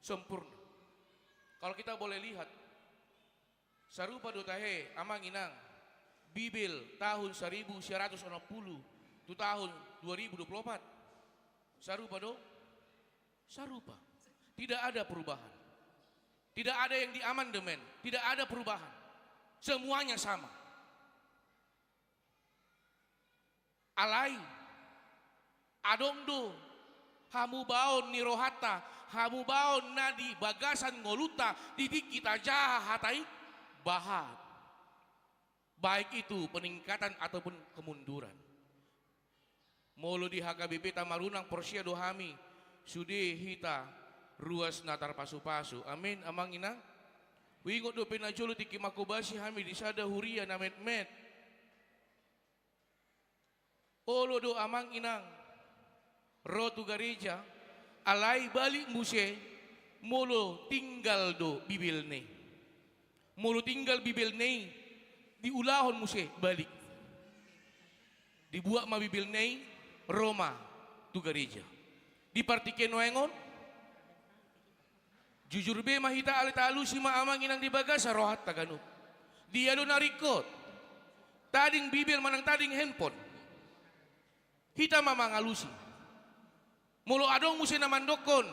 sempurna. Kalau kita boleh lihat, sarupa do tahe, amang inang, Bibel tahun seribu sembilan ratus enam puluh tu tahun dua ribu dua puluh empat. Sarupa do? Sarupa. Tidak ada perubahan. Tidak ada yang diamandemen, tidak ada perubahan. Semuanya sama. Alai, adong do hamubaon ni rohanta, hamubaon na di bagasan ngolunta, di tingki tajaha hata i, bahat. Baik itu peningkatan ataupun kemunduran. Molo di H K B P Tamarunang porsea do hami, sude hita ruas na tarpasupasu. Amin, amang inang. Huingot dope na jolo tingki manghobasi hami di sada huria na metmet. Olo do amang inang ro tu gareja, alai balik muse molo tinggal do Bibelna i. Molo tinggal Bibelna i, diulahon muse balik. Dibuat ma Bibelna i, ro ma tu gareja. Di partingkian nuaeng on, jujur be ma hita, alai taalusi ma amang inang di bagasan rohanta ganup. Dia do na ringkot? Tading Bibel manang tading handphone? Hita ma mangalusi. Molo adong muse na mandokkon,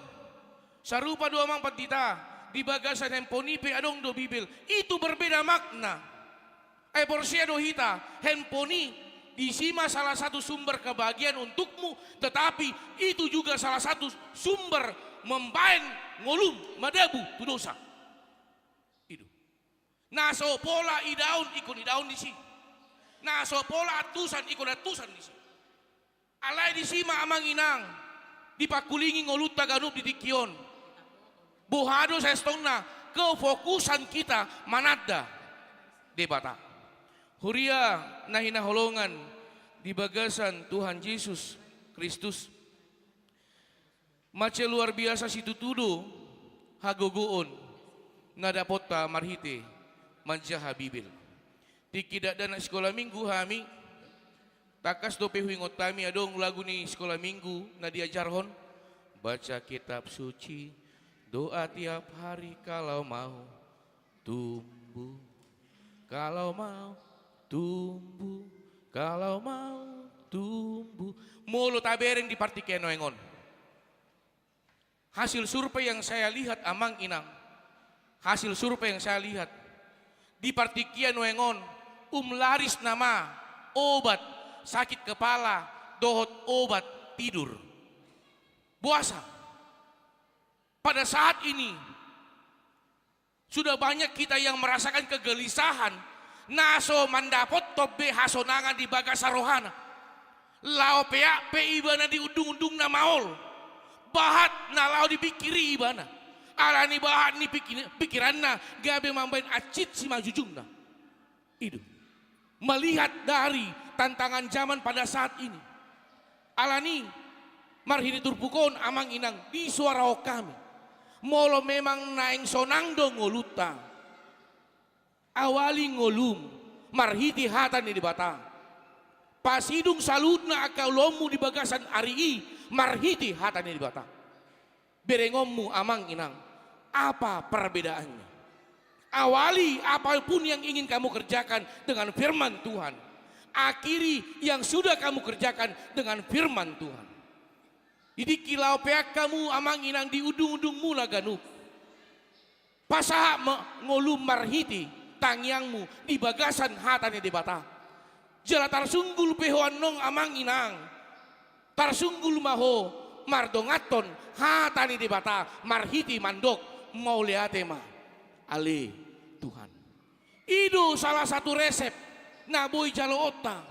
sarupa do amang pandita, di bagasan handphone i pe adong do Bibel. Itu berbeda makna. Ai porsea do hita, handphone i, disi ma salah satu sumber kebahagiaan untukmu, tetapi itu juga salah satu sumber membaen ngolum madabu tu dosa. I do. Na so pola idaon, ingkon idaon disi. Na so pola antusan, ingkon antusan disi. Alai disi ma amang inang, dipangkulingi ngolunta ganup di tingki on. Boha do sestongna kefokusan kita mananda Debata? Huria na hinaholongan di bagasan Tuhan Jesus Kristus. Mansai luar biasa situtu do hagogoon na dapotta marhite manjaha Bibel. Tingki dakdanak sikola minggu hami, tangkas dope huingot hami adong lagu ni sikola minggu na diajarhon, baca kitab suci, doa tiap hari kalau mau tumbuh. Kalau mau tumbuh, kalau mau tumbuh. Molo tabereng di partingkian nuaeng on. Hasil survei yang saya lihat, amang inang, hasil survei yang saya lihat, di partingkian nuaeng on, umlaris nama obat sakit kepala dohot obat tidur. Boasa? Pada saat ini, sudah banyak kita yang merasakan kegelisahan, na so mandapothon be hasonangan di bagasan rohana. Laho peak pe ibana di undungundungna maol. Bahat na laho dipingkiri ibana. Alani bahat ni pingki-, pingkiranna gabe mambaen hansit simanjujungna. I do. Melihat dari tantangan zaman pada saat ini. Alani, marhite turpuk on, amang inang, disoarahon hami. Molo memang naeng sonang do ngolunta, awali ngolum marhite hata ni Debata. Pasidung saluhutna angka ulaonmu di bagasan ari i marhite hata ni Debata. Berengonmu, amang inang, apa perbedaannya? Awali apapun yang ingin kamu kerjakan dengan firman Tuhan. Akhiri yang sudah kamu kerjakan dengan firman Tuhan. Di tingki laho peak hamu amang inang di undung-undungmuna ganup, pasahat ma ngolum marhite tangiangmu di bagasan hata ni Debata. Jala tarsunggul pe ho annon amang inang, tarsunggul ma ho mardonganhon hata ni Debata marhite mandok mauliate ma ale Tuhan. I do salah satu resep na boi jaloonta.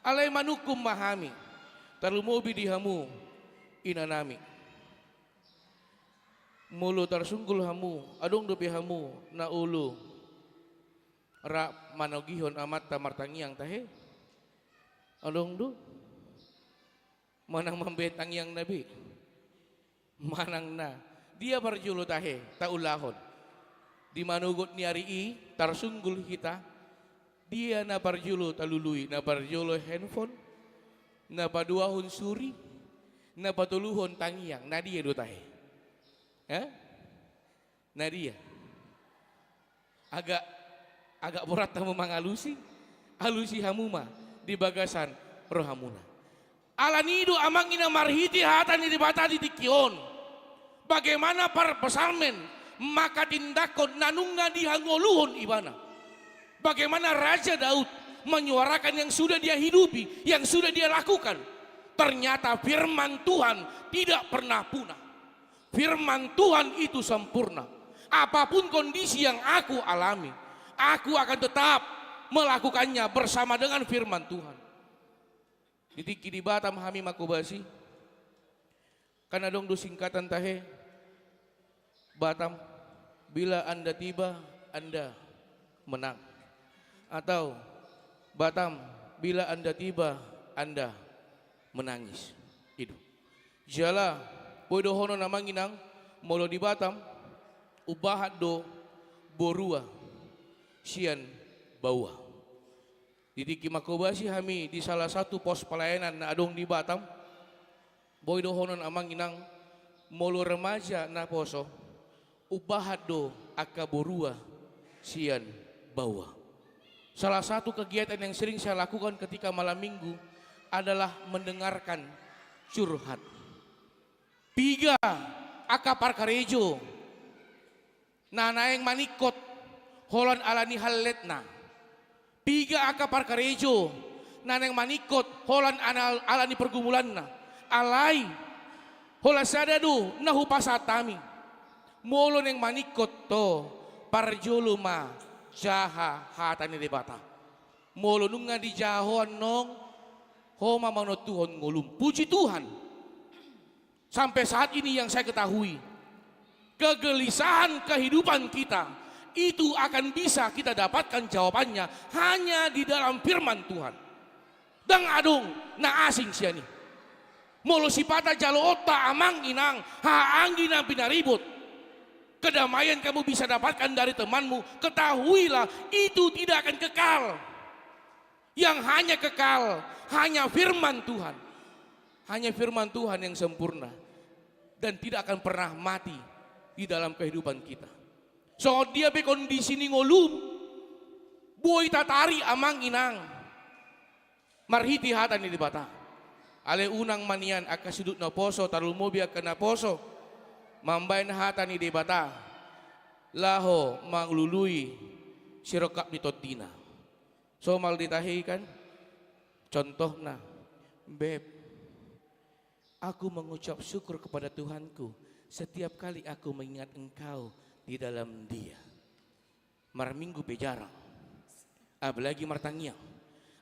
Alai manungkun ma hami, tarlumobi di hamu inanami. Molo tarsunggul hamu, adong dope hamu na olo rap manogihon amanta martangiang tahe? Adong do? Manang mambahen tangiangna be? Manang na dia parjolo tahe taulahon? Di manogot ni ari i tarsunggul hita, dia na parjolo talului? Na parjolo handphone, na paduahon suri, na patoluhon tangiang, na dia do tahe? Eh? Na dia? Agak, agak borat hamu mangalusi, alusi hamu ma di bagasan rohamuna. Alani i do amang inang marhite hata ni Debata di tingki on, bagaimana para psalmen manghatindanghon na nunga dihangoluhon ibana. Bagaimana Raja Daud menyuarakan yang sudah dia hidupi, yang sudah dia lakukan. Ternyata firman Tuhan tidak pernah punah. Firman Tuhan itu sempurna. Apapun kondisi yang aku alami, aku akan tetap melakukannya bersama dengan firman Tuhan. Di tingki di Batam hami manghobasi, kan adong do singkatan tahe, Batam, bila Anda tiba, Anda menang. Atau, Batam, bila Anda tiba, Anda menangis. I do. Jala boi dohonon amang inang, molo di Batam, umbahat do borua sian baoa. Di tingki manghobasi hami di salah satu pos pelayanan na adong di Batam, boi dohonon amang inang, molo remaja naposo, umbahat do angka borua sian baoa. Salah satu kegiatan yang sering saya lakukan ketika malam minggu adalah mendengarkan curhat. Piga angka parkarejo na naeng maningkot holan alani halletna. Piga angka parkarejo na naeng maningkot holan ana-, alani pergumulanna. Alai, holan sada do na hupasahat hami. Molo naeng maningkot ho, parjolo ma jaha hata ni Debata. Molo nunga dijaha ho annon, ho ma manontuhon ngolum. Puji Tuhan. Sampai saat ini yang saya ketahui, kegelisahan kehidupan kita itu akan bisa kita dapatkan jawabannya hanya di dalam firman Tuhan. Ndang adong na asing sian i. Molo sipata jaloonta amang inang, haha anggi na pinaribot, kedamaian kamu bisa dapatkan dari temanmu, ketahuilah itu tidak akan kekal. Yang hanya kekal, hanya firman Tuhan. Hanya firman Tuhan yang sempurna dan tidak akan pernah mati di dalam kehidupan kita. Songon dia pe kondisi ni ngolum, boi tatarik amang inang marhite hata ni Debata. Alai unang ma nian angka sidut naposo, tarlumobi angka naposo, mambahen hata ni Debata laho mangalului sirongkap ni tondina. Somal di tahi kan? Contohna, "Beb, aku mengucap syukur kepada Tuhanku setiap kali aku mengingat Engkau di dalam Dia." Marminggu pe jarang. Apalagi martangiang.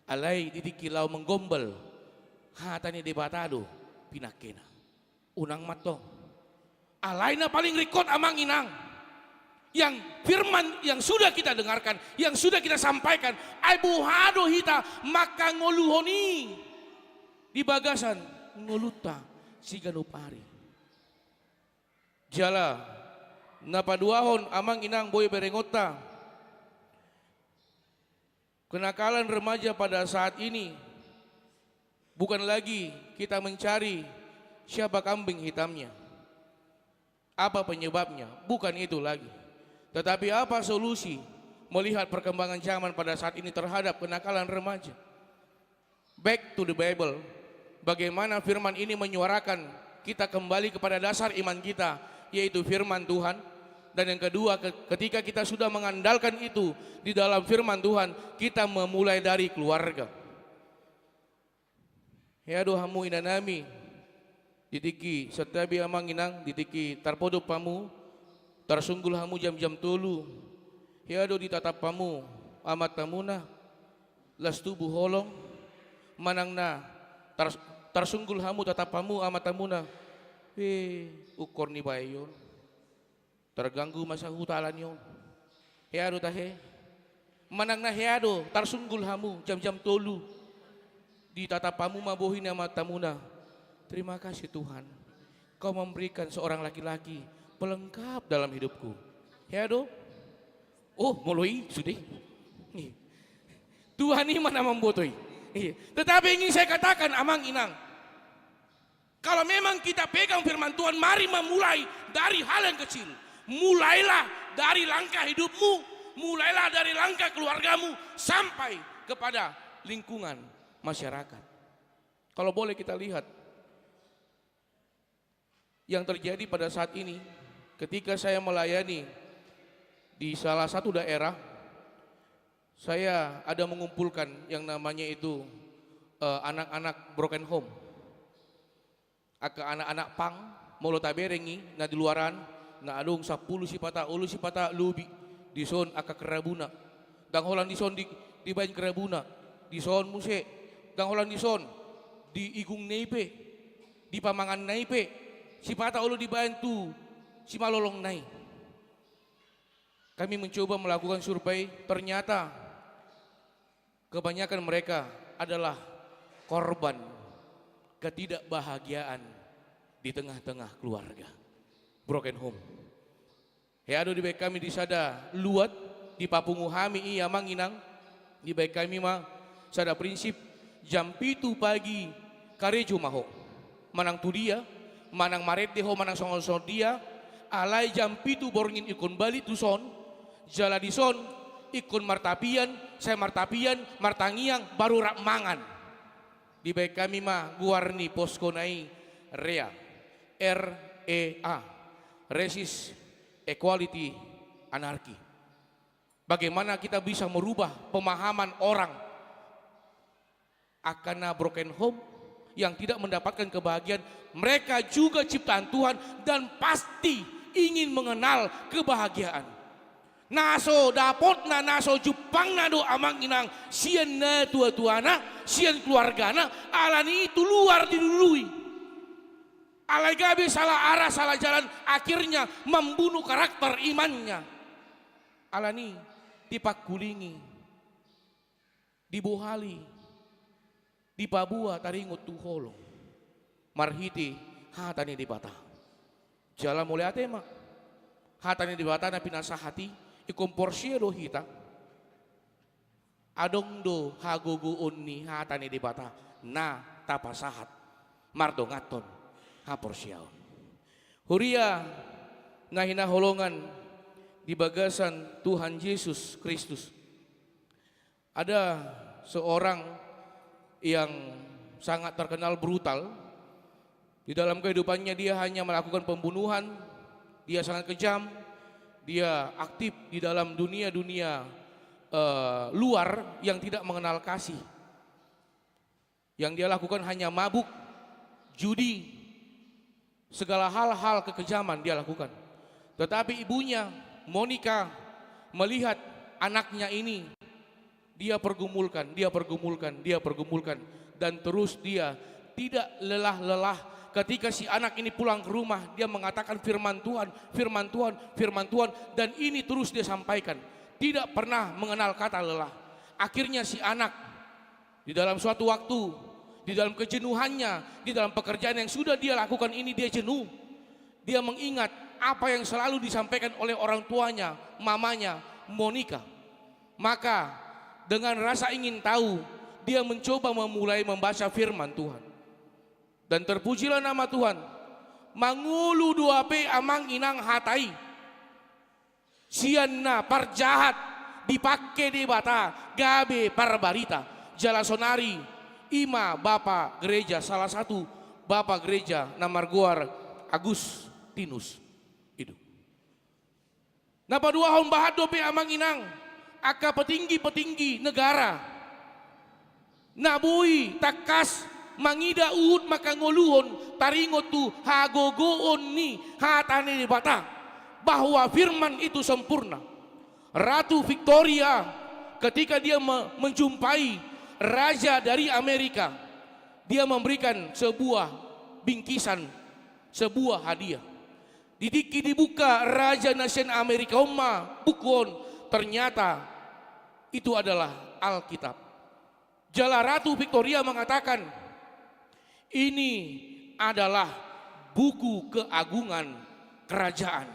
Alai di tingki laho menggombal hata ni Debata do pinangkena. Unang mantong. Alai na paling ringkot amang inang, yang firman yang sudah kita dengarkan, yang sudah kita sampaikan, ai boha do hita mangkangoluhon i di bagasan ngolunta siganup ari. Jala na paduahon amang inang boi berengonta, kenakalan remaja pada saat ini bukan lagi kita mencari siapa kambing hitamnya, apa penyebabnya, bukan itu lagi. Tetapi apa solusi melihat perkembangan zaman pada saat ini terhadap kenakalan remaja? Back to the Bible. Bagaimana firman ini menyuarakan kita kembali kepada dasar iman kita, yaitu firman Tuhan. Dan yang kedua, ke-, ketika kita sudah mengandalkan itu di dalam firman Tuhan, kita memulai dari keluarga. Hea do hamu inanami, di tingki, santabi amang inang, di tingki tarpodop hamu, tarsunggul hamu jam-jam tolu. Hea do ditatap hamu amantamuna, las tubu holong, manang na tar-, tarsunggul hamu, tatap hamu amantamuna. He, ukkor ni bayu on. Terganggu ma sahuta ala ni on. Hea do tahe? Manang na hea do, tarsunggul hamu jam-jam tolu. Ditatap hamu ma bohi ni amantamuna. Terima kasih Tuhan, Kau memberikan seorang laki-laki pelengkap dalam hidupku. Hea do? Oh, molo i sude. Iya. Tuhan i ma na mamboto i. Iya. Tetapi ingin saya katakan, amang inang, kalau memang kita pegang firman Tuhan, mari memulai dari hal yang kecil. Mulailah dari langkah hidupmu, mulailah dari langkah keluargamu, sampai kepada lingkungan masyarakat. Kalau boleh kita lihat yang terjadi pada saat ini, ketika saya melayani di salah satu daerah, saya ada mengumpulkan yang namanya itu, eh, anak-anak broken home. Angka anak-anak pang, molo tabereng i, na di luaran, na adong sampulu sipata, ualu sipata lobi, dison angka kerabuna. Ndang holan dison di, dibaen kerabuna, dison muse, ndang holan dison, di igungna i pe, di pamanganna i pe, sipata olo dibaen tu simalolongna i. Kami mencoba melakukan survei, ternyata kebanyakan mereka adalah korban ketidakbahagiaan di tengah-tengah keluarga. Broken home. Hea do dibaen hami di sada luat, dipapungu hami i amang inang, dibaen hami ma sada prinsip, jam pitu pagi karejo ma ho. Manang tu dia, manang marende ho, manang songon-songon dia, alai jam pitu borngin ingkon balik tuson, jala dison ingkon martapian, sai martapian, martangiang, baru rap mangan. Dibaen hami ma goar ni poskona i REA, R E A, Resist Equality Anarchy. Bagaimana kita bisa merubah pemahaman orang akan na broken home yang tidak mendapatkan kebahagiaan, mereka juga ciptaan Tuhan dan pasti ingin mengenal kebahagiaan. Na so dapotna, na so jumpangna do amang inang sian natua-tuana, sian keluargana, alani i tu luar dilului. Alai gabe salah arah, salah jalan, akhirnya membunuh karakter imannya. Alani i dipangkulingi, dibohali, dipaboa taringot tu holong marhite hata ni Debata. Jala mauliate ma, hata ni Debata na pinasahat i, ingkon porsea do hita. Adong do hagogoon ni hata ni Debata na tapasahat mardonganhon haporseaon. Huria na hinaholongan di bagasan Tuhan Jesus Kristus. Ada seorang yang sangat terkenal brutal. Di dalam kehidupannya dia hanya melakukan pembunuhan, dia sangat kejam, dia aktif di dalam dunia-dunia, eh, luar yang tidak mengenal kasih. Yang dia lakukan hanya mabuk, judi, segala hal-hal kekejaman dia lakukan. Tetapi ibunya, Monica, melihat anaknya ini, dia pergumulkan, dia pergumulkan, dia pergumulkan. Dan terus dia tidak lelah-lelah. Ketika si anak ini pulang ke rumah, dia mengatakan, "Firman Tuhan, firman Tuhan, firman Tuhan." Dan ini terus dia sampaikan. Tidak pernah mengenal kata lelah. Akhirnya si anak di dalam suatu waktu, di dalam kejenuhannya, di dalam pekerjaan yang sudah dia lakukan ini, dia jenuh. Dia mengingat apa yang selalu disampaikan oleh orang tuanya, mamanya, Monica. Maka, dengan rasa ingin tahu, dia mencoba memulai membaca firman Tuhan. Dan terpujilah nama Tuhan. Mangolu do hape amang inang hata i. Sian na parjahat dipangke Debata gabe parbarita. Jala sonari i ma bapa gereja, salah satu bapa gereja na margoar Agustinus. I do. Na paduahon, bahat dope amang inang, angka petinggi-petinggi negara na boi tangkas mangida uhum mangkangoluhon taringot tu hagogoon ni hata ni Debata, bahwa firman itu sempurna. Ratu Victoria, ketika dia me-, menjumpai raja dari Amerika, dia memberikan sebuah bingkisan, sebuah hadiah. Di tingki dibuka raja na sian Amerika on ma buku on, ternyata itu adalah Alkitab. Jala Ratu Victoria mengatakan, "Ini adalah buku keagungan kerajaan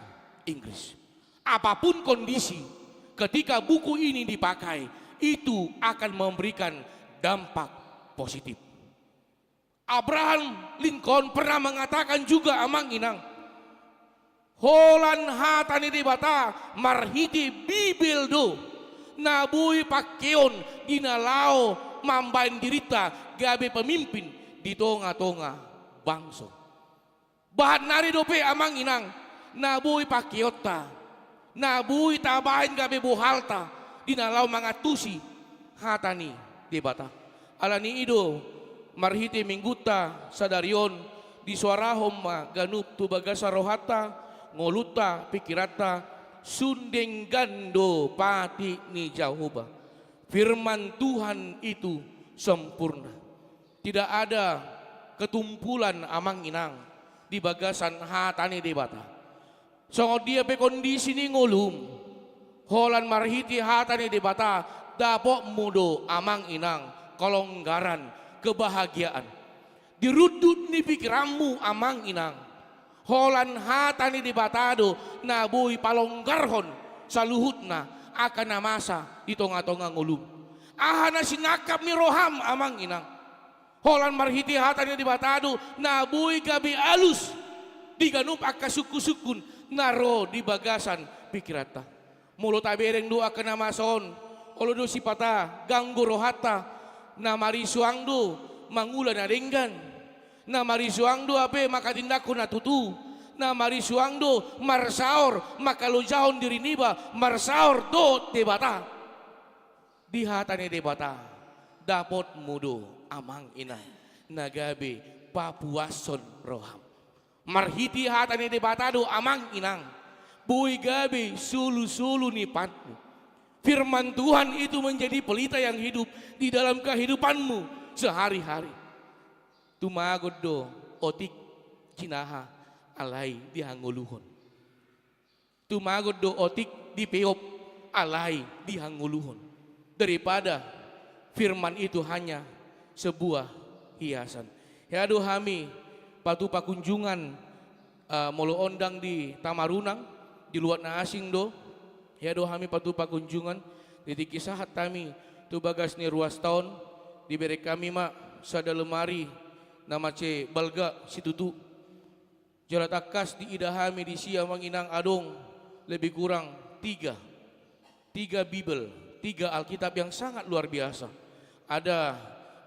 Inggris. Apapun kondisi, ketika buku ini dipakai, itu akan memberikan dampak positif." Abraham Lincoln pernah mengatakan juga, amang inang, holan hata ni Debata marhite Bibel do na boi pangkeon di na laho mambahen dirinta gabe pemimpin di tonga-tonga bangso. Bahat nari dope amang inang, na boi pangkeonta, na boi tabahen gabe bohalta di na laho mangantusi hata ni Debata. Alani i do marhite minggunta sadari on, disuarahon ma ganup tu bagasan rohanta, ngolunta, pingkiranta, sun denggan do patik ni Jahowa. Firman Tuhan itu sempurna. Tidak ada ketumpulan amang inang di bagasan hata ni Debata. Songon dia pe kondisi ni ngolum, holan marhite hata ni Debata, dapotmu do amang inang kelonggaran, kebahagiaan. Di rundut ni pingkiranmu amang inang, holan hata ni Debata do na boi palonggarhon saluhutna angka na masa di tonga-tonga ngolum. Aha na sinangkap ni roham amang inang, holan marhite hata ni Debata do na boi gabe alus di ganup angka sungkun-sungkun na ro di bagasan pingkiranta. Molo tabereng do angka na masa on, olo do sipata ganggu rohanta, na marisuang do mangula na denggan, na marisuang do hape manghatindanghon na tutu, na marisuang do marsaor mangkalojahon diri niba marsaor dohot Debata. Di hata ni Debata dapotmu do amang inang na gabe papuashon roham. Marhite hata ni Debata do amang inang boi gabe solu-solu ni patmu. Firman Tuhan itu menjadi pelita yang hidup di dalam kehidupanmu sehari-hari. Tumagon do otik jinaha alai dihangoluhon. Tumagon do otik dipeop alai dihangoluhon. Daripada firman itu hanya sebuah hiasan. Hea do hami patupa kunjungan, eh, molo on ndang di Tamarunang, di luat na asing do. Hea do hami patupa kunjungan, di tingki sahat hami tu bagas ni ruasta on, dibereng hami ma sada lemari na mansai balga situtu. Jala tangkas diida hami disi amang inang adong lebih kurang tiga, tiga Bibel, tiga Alkitab yang sangat luar biasa. Ada,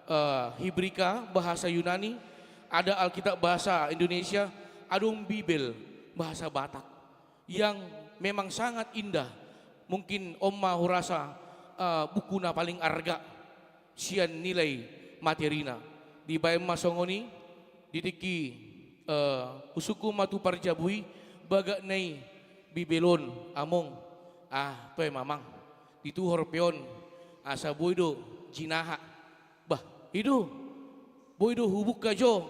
eh, Hibrika bahasa Yunani, ada Alkitab bahasa Indonesia, adong Bibel bahasa Batak yang memang sangat indah. Mungkin on ma hurasa, eh, buku na paling arga sian nilai materina. Dibaen ma songon i, di tingki, eh, husungkun ma tu parjabu i, bagak na i Bibel on among. Ah, toe ma amang, dituhor pe on asa boi do jinaha. Bah, i do, boi do hubungka jo.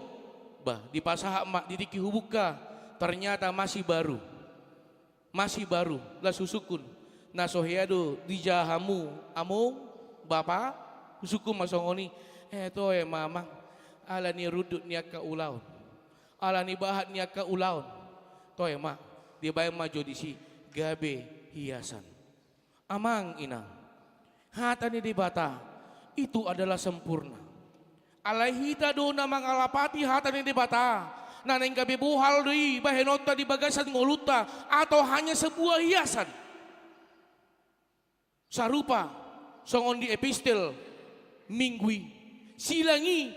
Bah, dipasahat ma, di tingki hubungka, ternyata masih baru. Masih baru, laos husungkun. Na so hea do dijaha hamu among, bapa? Husungkun ma songon i. Eh, toe ma amang, ala ni rundut ni angka ulaon, ala ni bahat ni angka ulaon. Toe ma, dibaen ma jo disi gabe hiasan. Amang inang, hata ni Debata itu adalah sempurna. Alai hita do na mangalapati hata ni Debata, na naeng gabe bohal do i bahenonta di bagasan ngolunta, atau hanya sebuah hiasan? Sarupa songon di epistel Minggu i, silang i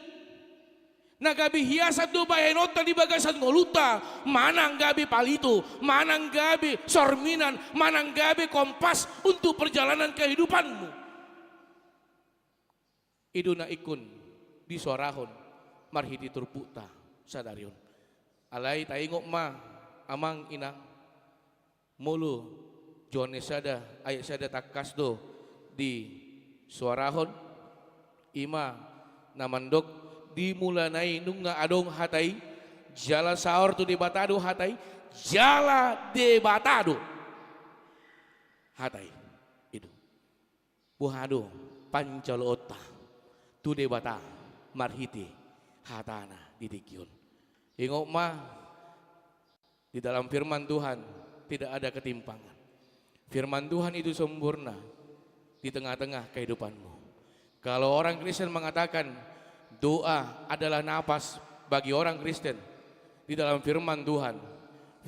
na gabe hiasan do bahenonta di bagasan ngolunta, manang gabe palito, manang gabe sorminan, manang gabe kompas untuk perjalanan kehidupanmu. I do na ingkon disoarahon marhite turpukta sadari on. Alai taingot ma, amang inang, molo Johannes sada ayat sada tangkas do disoarahon, i ma na mandok, di mulana i nunga adong hata i, jala saor tu Debata do hata i, jala Debata do hata i. I do. Boha do panjaloonta tu Debata marhite hatana di tingki on? Ingot ma, di dalam firman Tuhan tidak ada ketimpangan. Firman Tuhan itu sempurna di tengah-tengah kehidupanmu. Kalau orang Kristen mengatakan doa adalah napas bagi orang Kristen, di dalam firman Tuhan,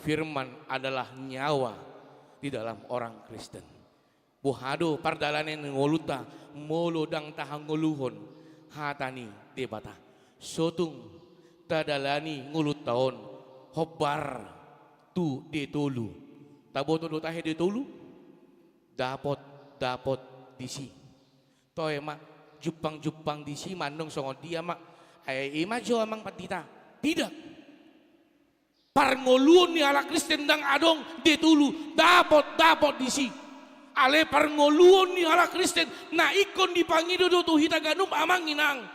firman adalah nyawa di dalam orang Kristen. Boha do pardalanan ni ngolunta molo ndang tahangoluhon hata ni Debata? So tung tadalani ngolunta on hombar tu de tolu. Taboto do tahe de tolu? Dapot, dapot disi. Toe ma, jumpang-jumpang disi ma, annon songon dia ma? Ai i ma jo, amang pandita. Tidak. Parngoluon ni halak Kristen ndang adong de tolu, dapot, dapot disi. Alai parngoluon ni halak Kristen na ingkon dipangido do tu hita ganup, amang inang.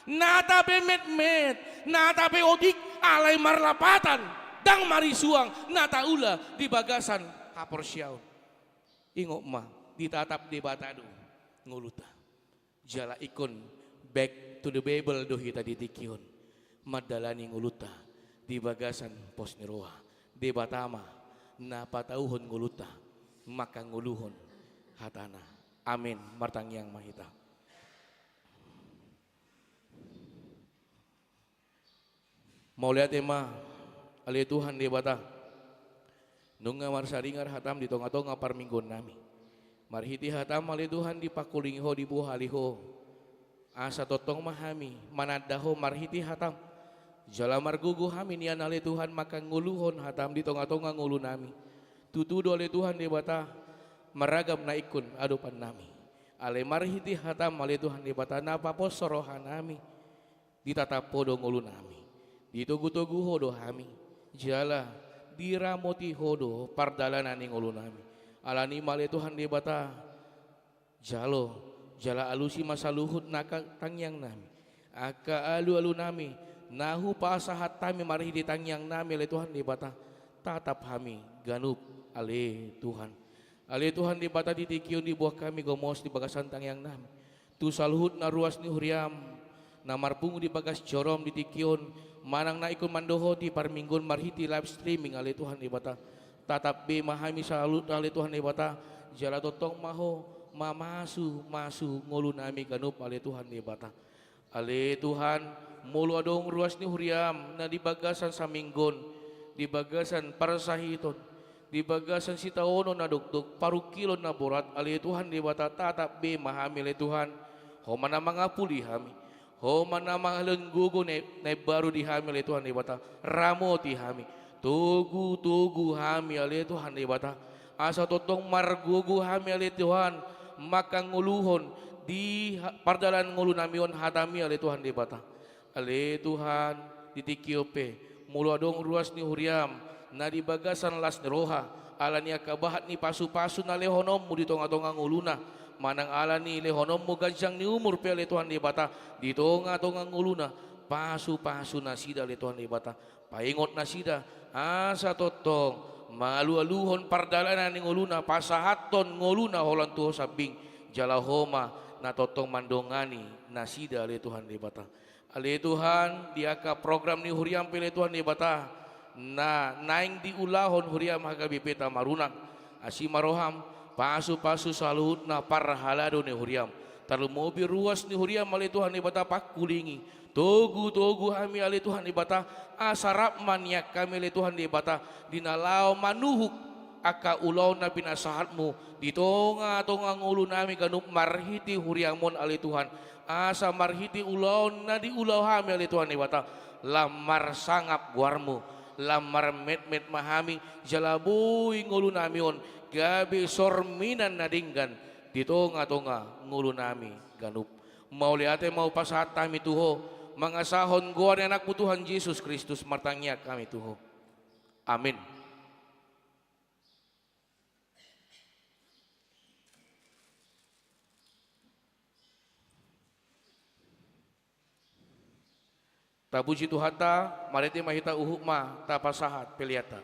Na tape metmet, na tape otik, alai marlapatan, ndang marisuang, na taula di bagasan haporseaon. Ingot ma, ditatap Debata do ngolunta. Jala ingkon back to the Bible do hita di tingki on, mandalani ngolunta di bagasan pos ni roha. Debata ma na patauhon ngolunta, mangkangoluhon hatana. Amin. Martangiang ma hita. Mauliate ma, ale Tuhan Debata, nunga marsaringar hatam di tonga-tonga parmingguonnami. Marhite hatam, ale Tuhan, dipangkulingi Ho, dibohali Ho. Asa tongtong ma hami mananda Ho marhite hatam. Jala margogo hami nian, ale Tuhan, mangkangoluhon hatam di tonga-tonga ngolunami. Tutu do, ale Tuhan Debata, marragam na ingkon adopannami. Alai marhite hatam, ale Tuhan Debata, na paposo rohanami. Ditatap Ho do ngolunami, ditogu-togu Ho do hami, jala diramoti Ho do pardalanan ni ngolunami. Alani i ma, ale Tuhan Debata, jalo, jala alusi ma saluhut angka tangiangnami, angka alu-alunami, na hupasahat hami marhite tangiangnami, ale Tuhan Debata. Tatap hami ganup, ale Tuhan. Ale Tuhan Debata, di tingki on diboan hami gomos di bagasan tangiangnami tu saluhut na ruas ni huriam, na marpungu di bagas jorom di tingki on, manang na ingkon mandohoti parmingguon marhite live streaming, ale Tuhan Debata. Tatap be ma hami saluhut, ale Tuhan Debata, jala tongtong ma Ho mamasu-masu ngolunami ganup, ale Tuhan Debata. Ale Tuhan, molo adong ruas ni huriam na di bagasan samingguon, di bagasan parsahiton, di bagasan sitaonon na dokdok, parungkilon na borat, ale Tuhan Debata, tatap be ma hami, ale Tuhan. Ho ma na mangapuli hami, Ho ma na mangalehon gogo na, na imbaru di hami, ale Tuhan Debata. Ramoti hami, togu-togu hami, ale Tuhan Debata, asa tongtong margogo hami, ale Tuhan, mangkangoluhon di ha-, pardalanan ngolunami on hatami, ale Tuhan Debata. Ale Tuhan, di tingki on pe, molo adong ruas ni huriam na di bagasan las ni roha, ala ni angka bahat ni pasu-pasu na lehononmu di tonga-tonga ngoluna, manang ala ni lehononmu ganjang ni umur pe, ale Tuhan Debata, di tonga-tonga ngoluna, pasu-pasu nasida, ale Tuhan Debata. Paingot nasida, asa tongtong maalu-aluhon pardalanan ni ngoluna, pasahathon ngoluna holan tu Ho sambing, jala Ho ma na tongtong mandongani nasida, ale Tuhan Debata. Ale Tuhan, di angka program ni huriam pe, ale Tuhan Debata, na naeng diulahon huriam H K B P Tamarunang, asi ma roham, pasu-pasu saluhutna parhalado ni huriam. Tarlumobi ruas ni huriam, ale Tuhan Debata, pangkulingi, togu-togu hami, ale Tuhan Debata, asa rap ma nian hami, ale Tuhan Debata, di na laho manuhuk angka ulaon na pinasahatmu di tonga-tonga ngolunami ganup marhite huriaM on ale Tuhan, asa marhite ulaon na diulahon hami ale Tuhan Debata, lam marsangap goarMu, lam marmetmet ma hami, jala boi ngolunami on gabe sorminan na denggan di tonga-tonga ngolunami ganup. Mauliate ma hupasahat hami tu Ho, mangasahon goar ni AnakMu Tuhan Jesus Kristus martangiang hami tu Ho. Amin. Tapuji Tuhanta, marende ma hita, uhum ma tapasahat peleanta.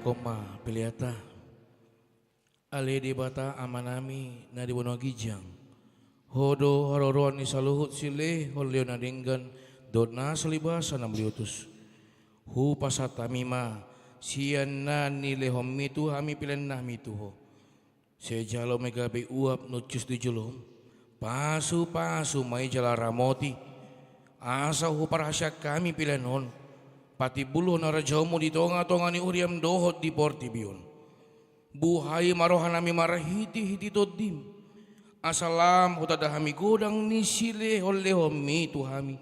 Homa peleanta. Ale Debata Amanami na di banua ginjang, Ho do haroroan ni saluhut silehonlehon na denggan dohot na salibasa na meliutus. Hupasahat hami ma sian na nilehonmi tu hami peleannami tu Ho. Sai jalo ma i gabe uap nuncus di jolom. Pasupasu ma i jala ramoti, asa huparhaseang hami pelean on patimbulhon harajaonmu di tongatonga ni huriam dohot di portibi on. Buhai ma rohanami marhitehite Tondim, asa lam hutanda hami godang ni silehonlehonmi tu hami,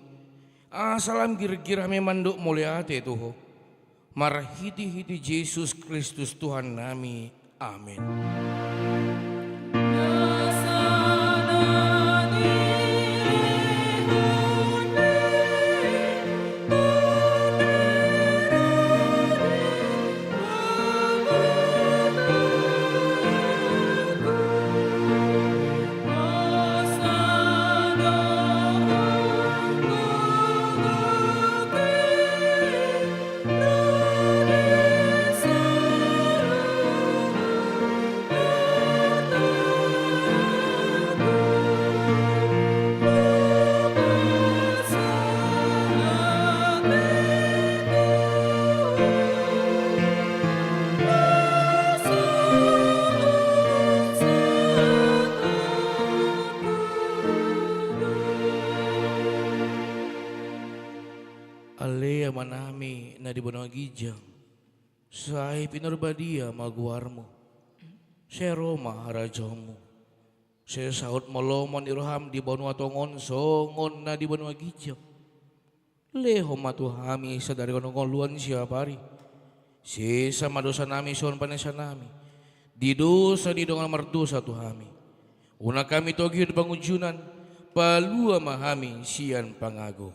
asa lam girgir hami mandok mauliate tu Ho. Marhitehite Jesus Kristus Tuhannami. Amen. Ale Amanami na di banua ginjang, sai pinarbadia ma goarmu. Sai ro ma harajaonmu. Sai saut ma lomo ni roham di banua tonga on songon na di banua ginjang. Lehon ma tu hami sadari on hangoluan siapari. Sesa ma dosanami songon panesanami di dosa ni dongan mardosa tu hami. Unang hami togihon pangunjunan, palua ma hami sian pangago.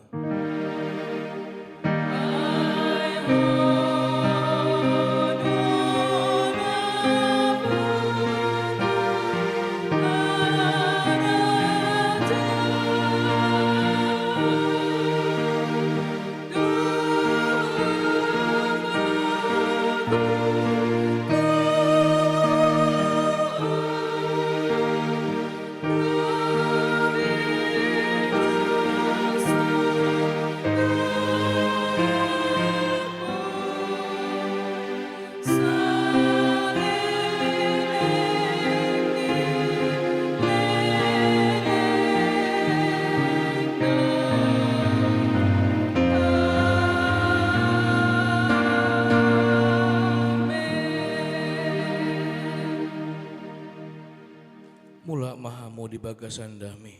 Mulak ma hamu di bagasan dame.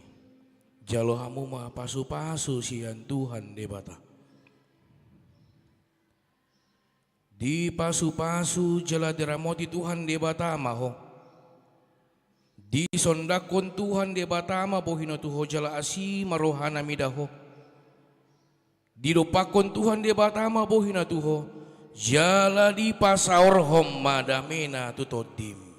Jalo hamu ma pasupasu sian Tuhan Debata. Dipasupasu jala diramoti Tuhan Debata ma ho. Disondangkon Tuhan Debata ma bohina tu ho jala asi ma rohana mida ho. Didompakkon Tuhan Debata ma bohina tu ho jala dipasaorhon ma damena tu tondim.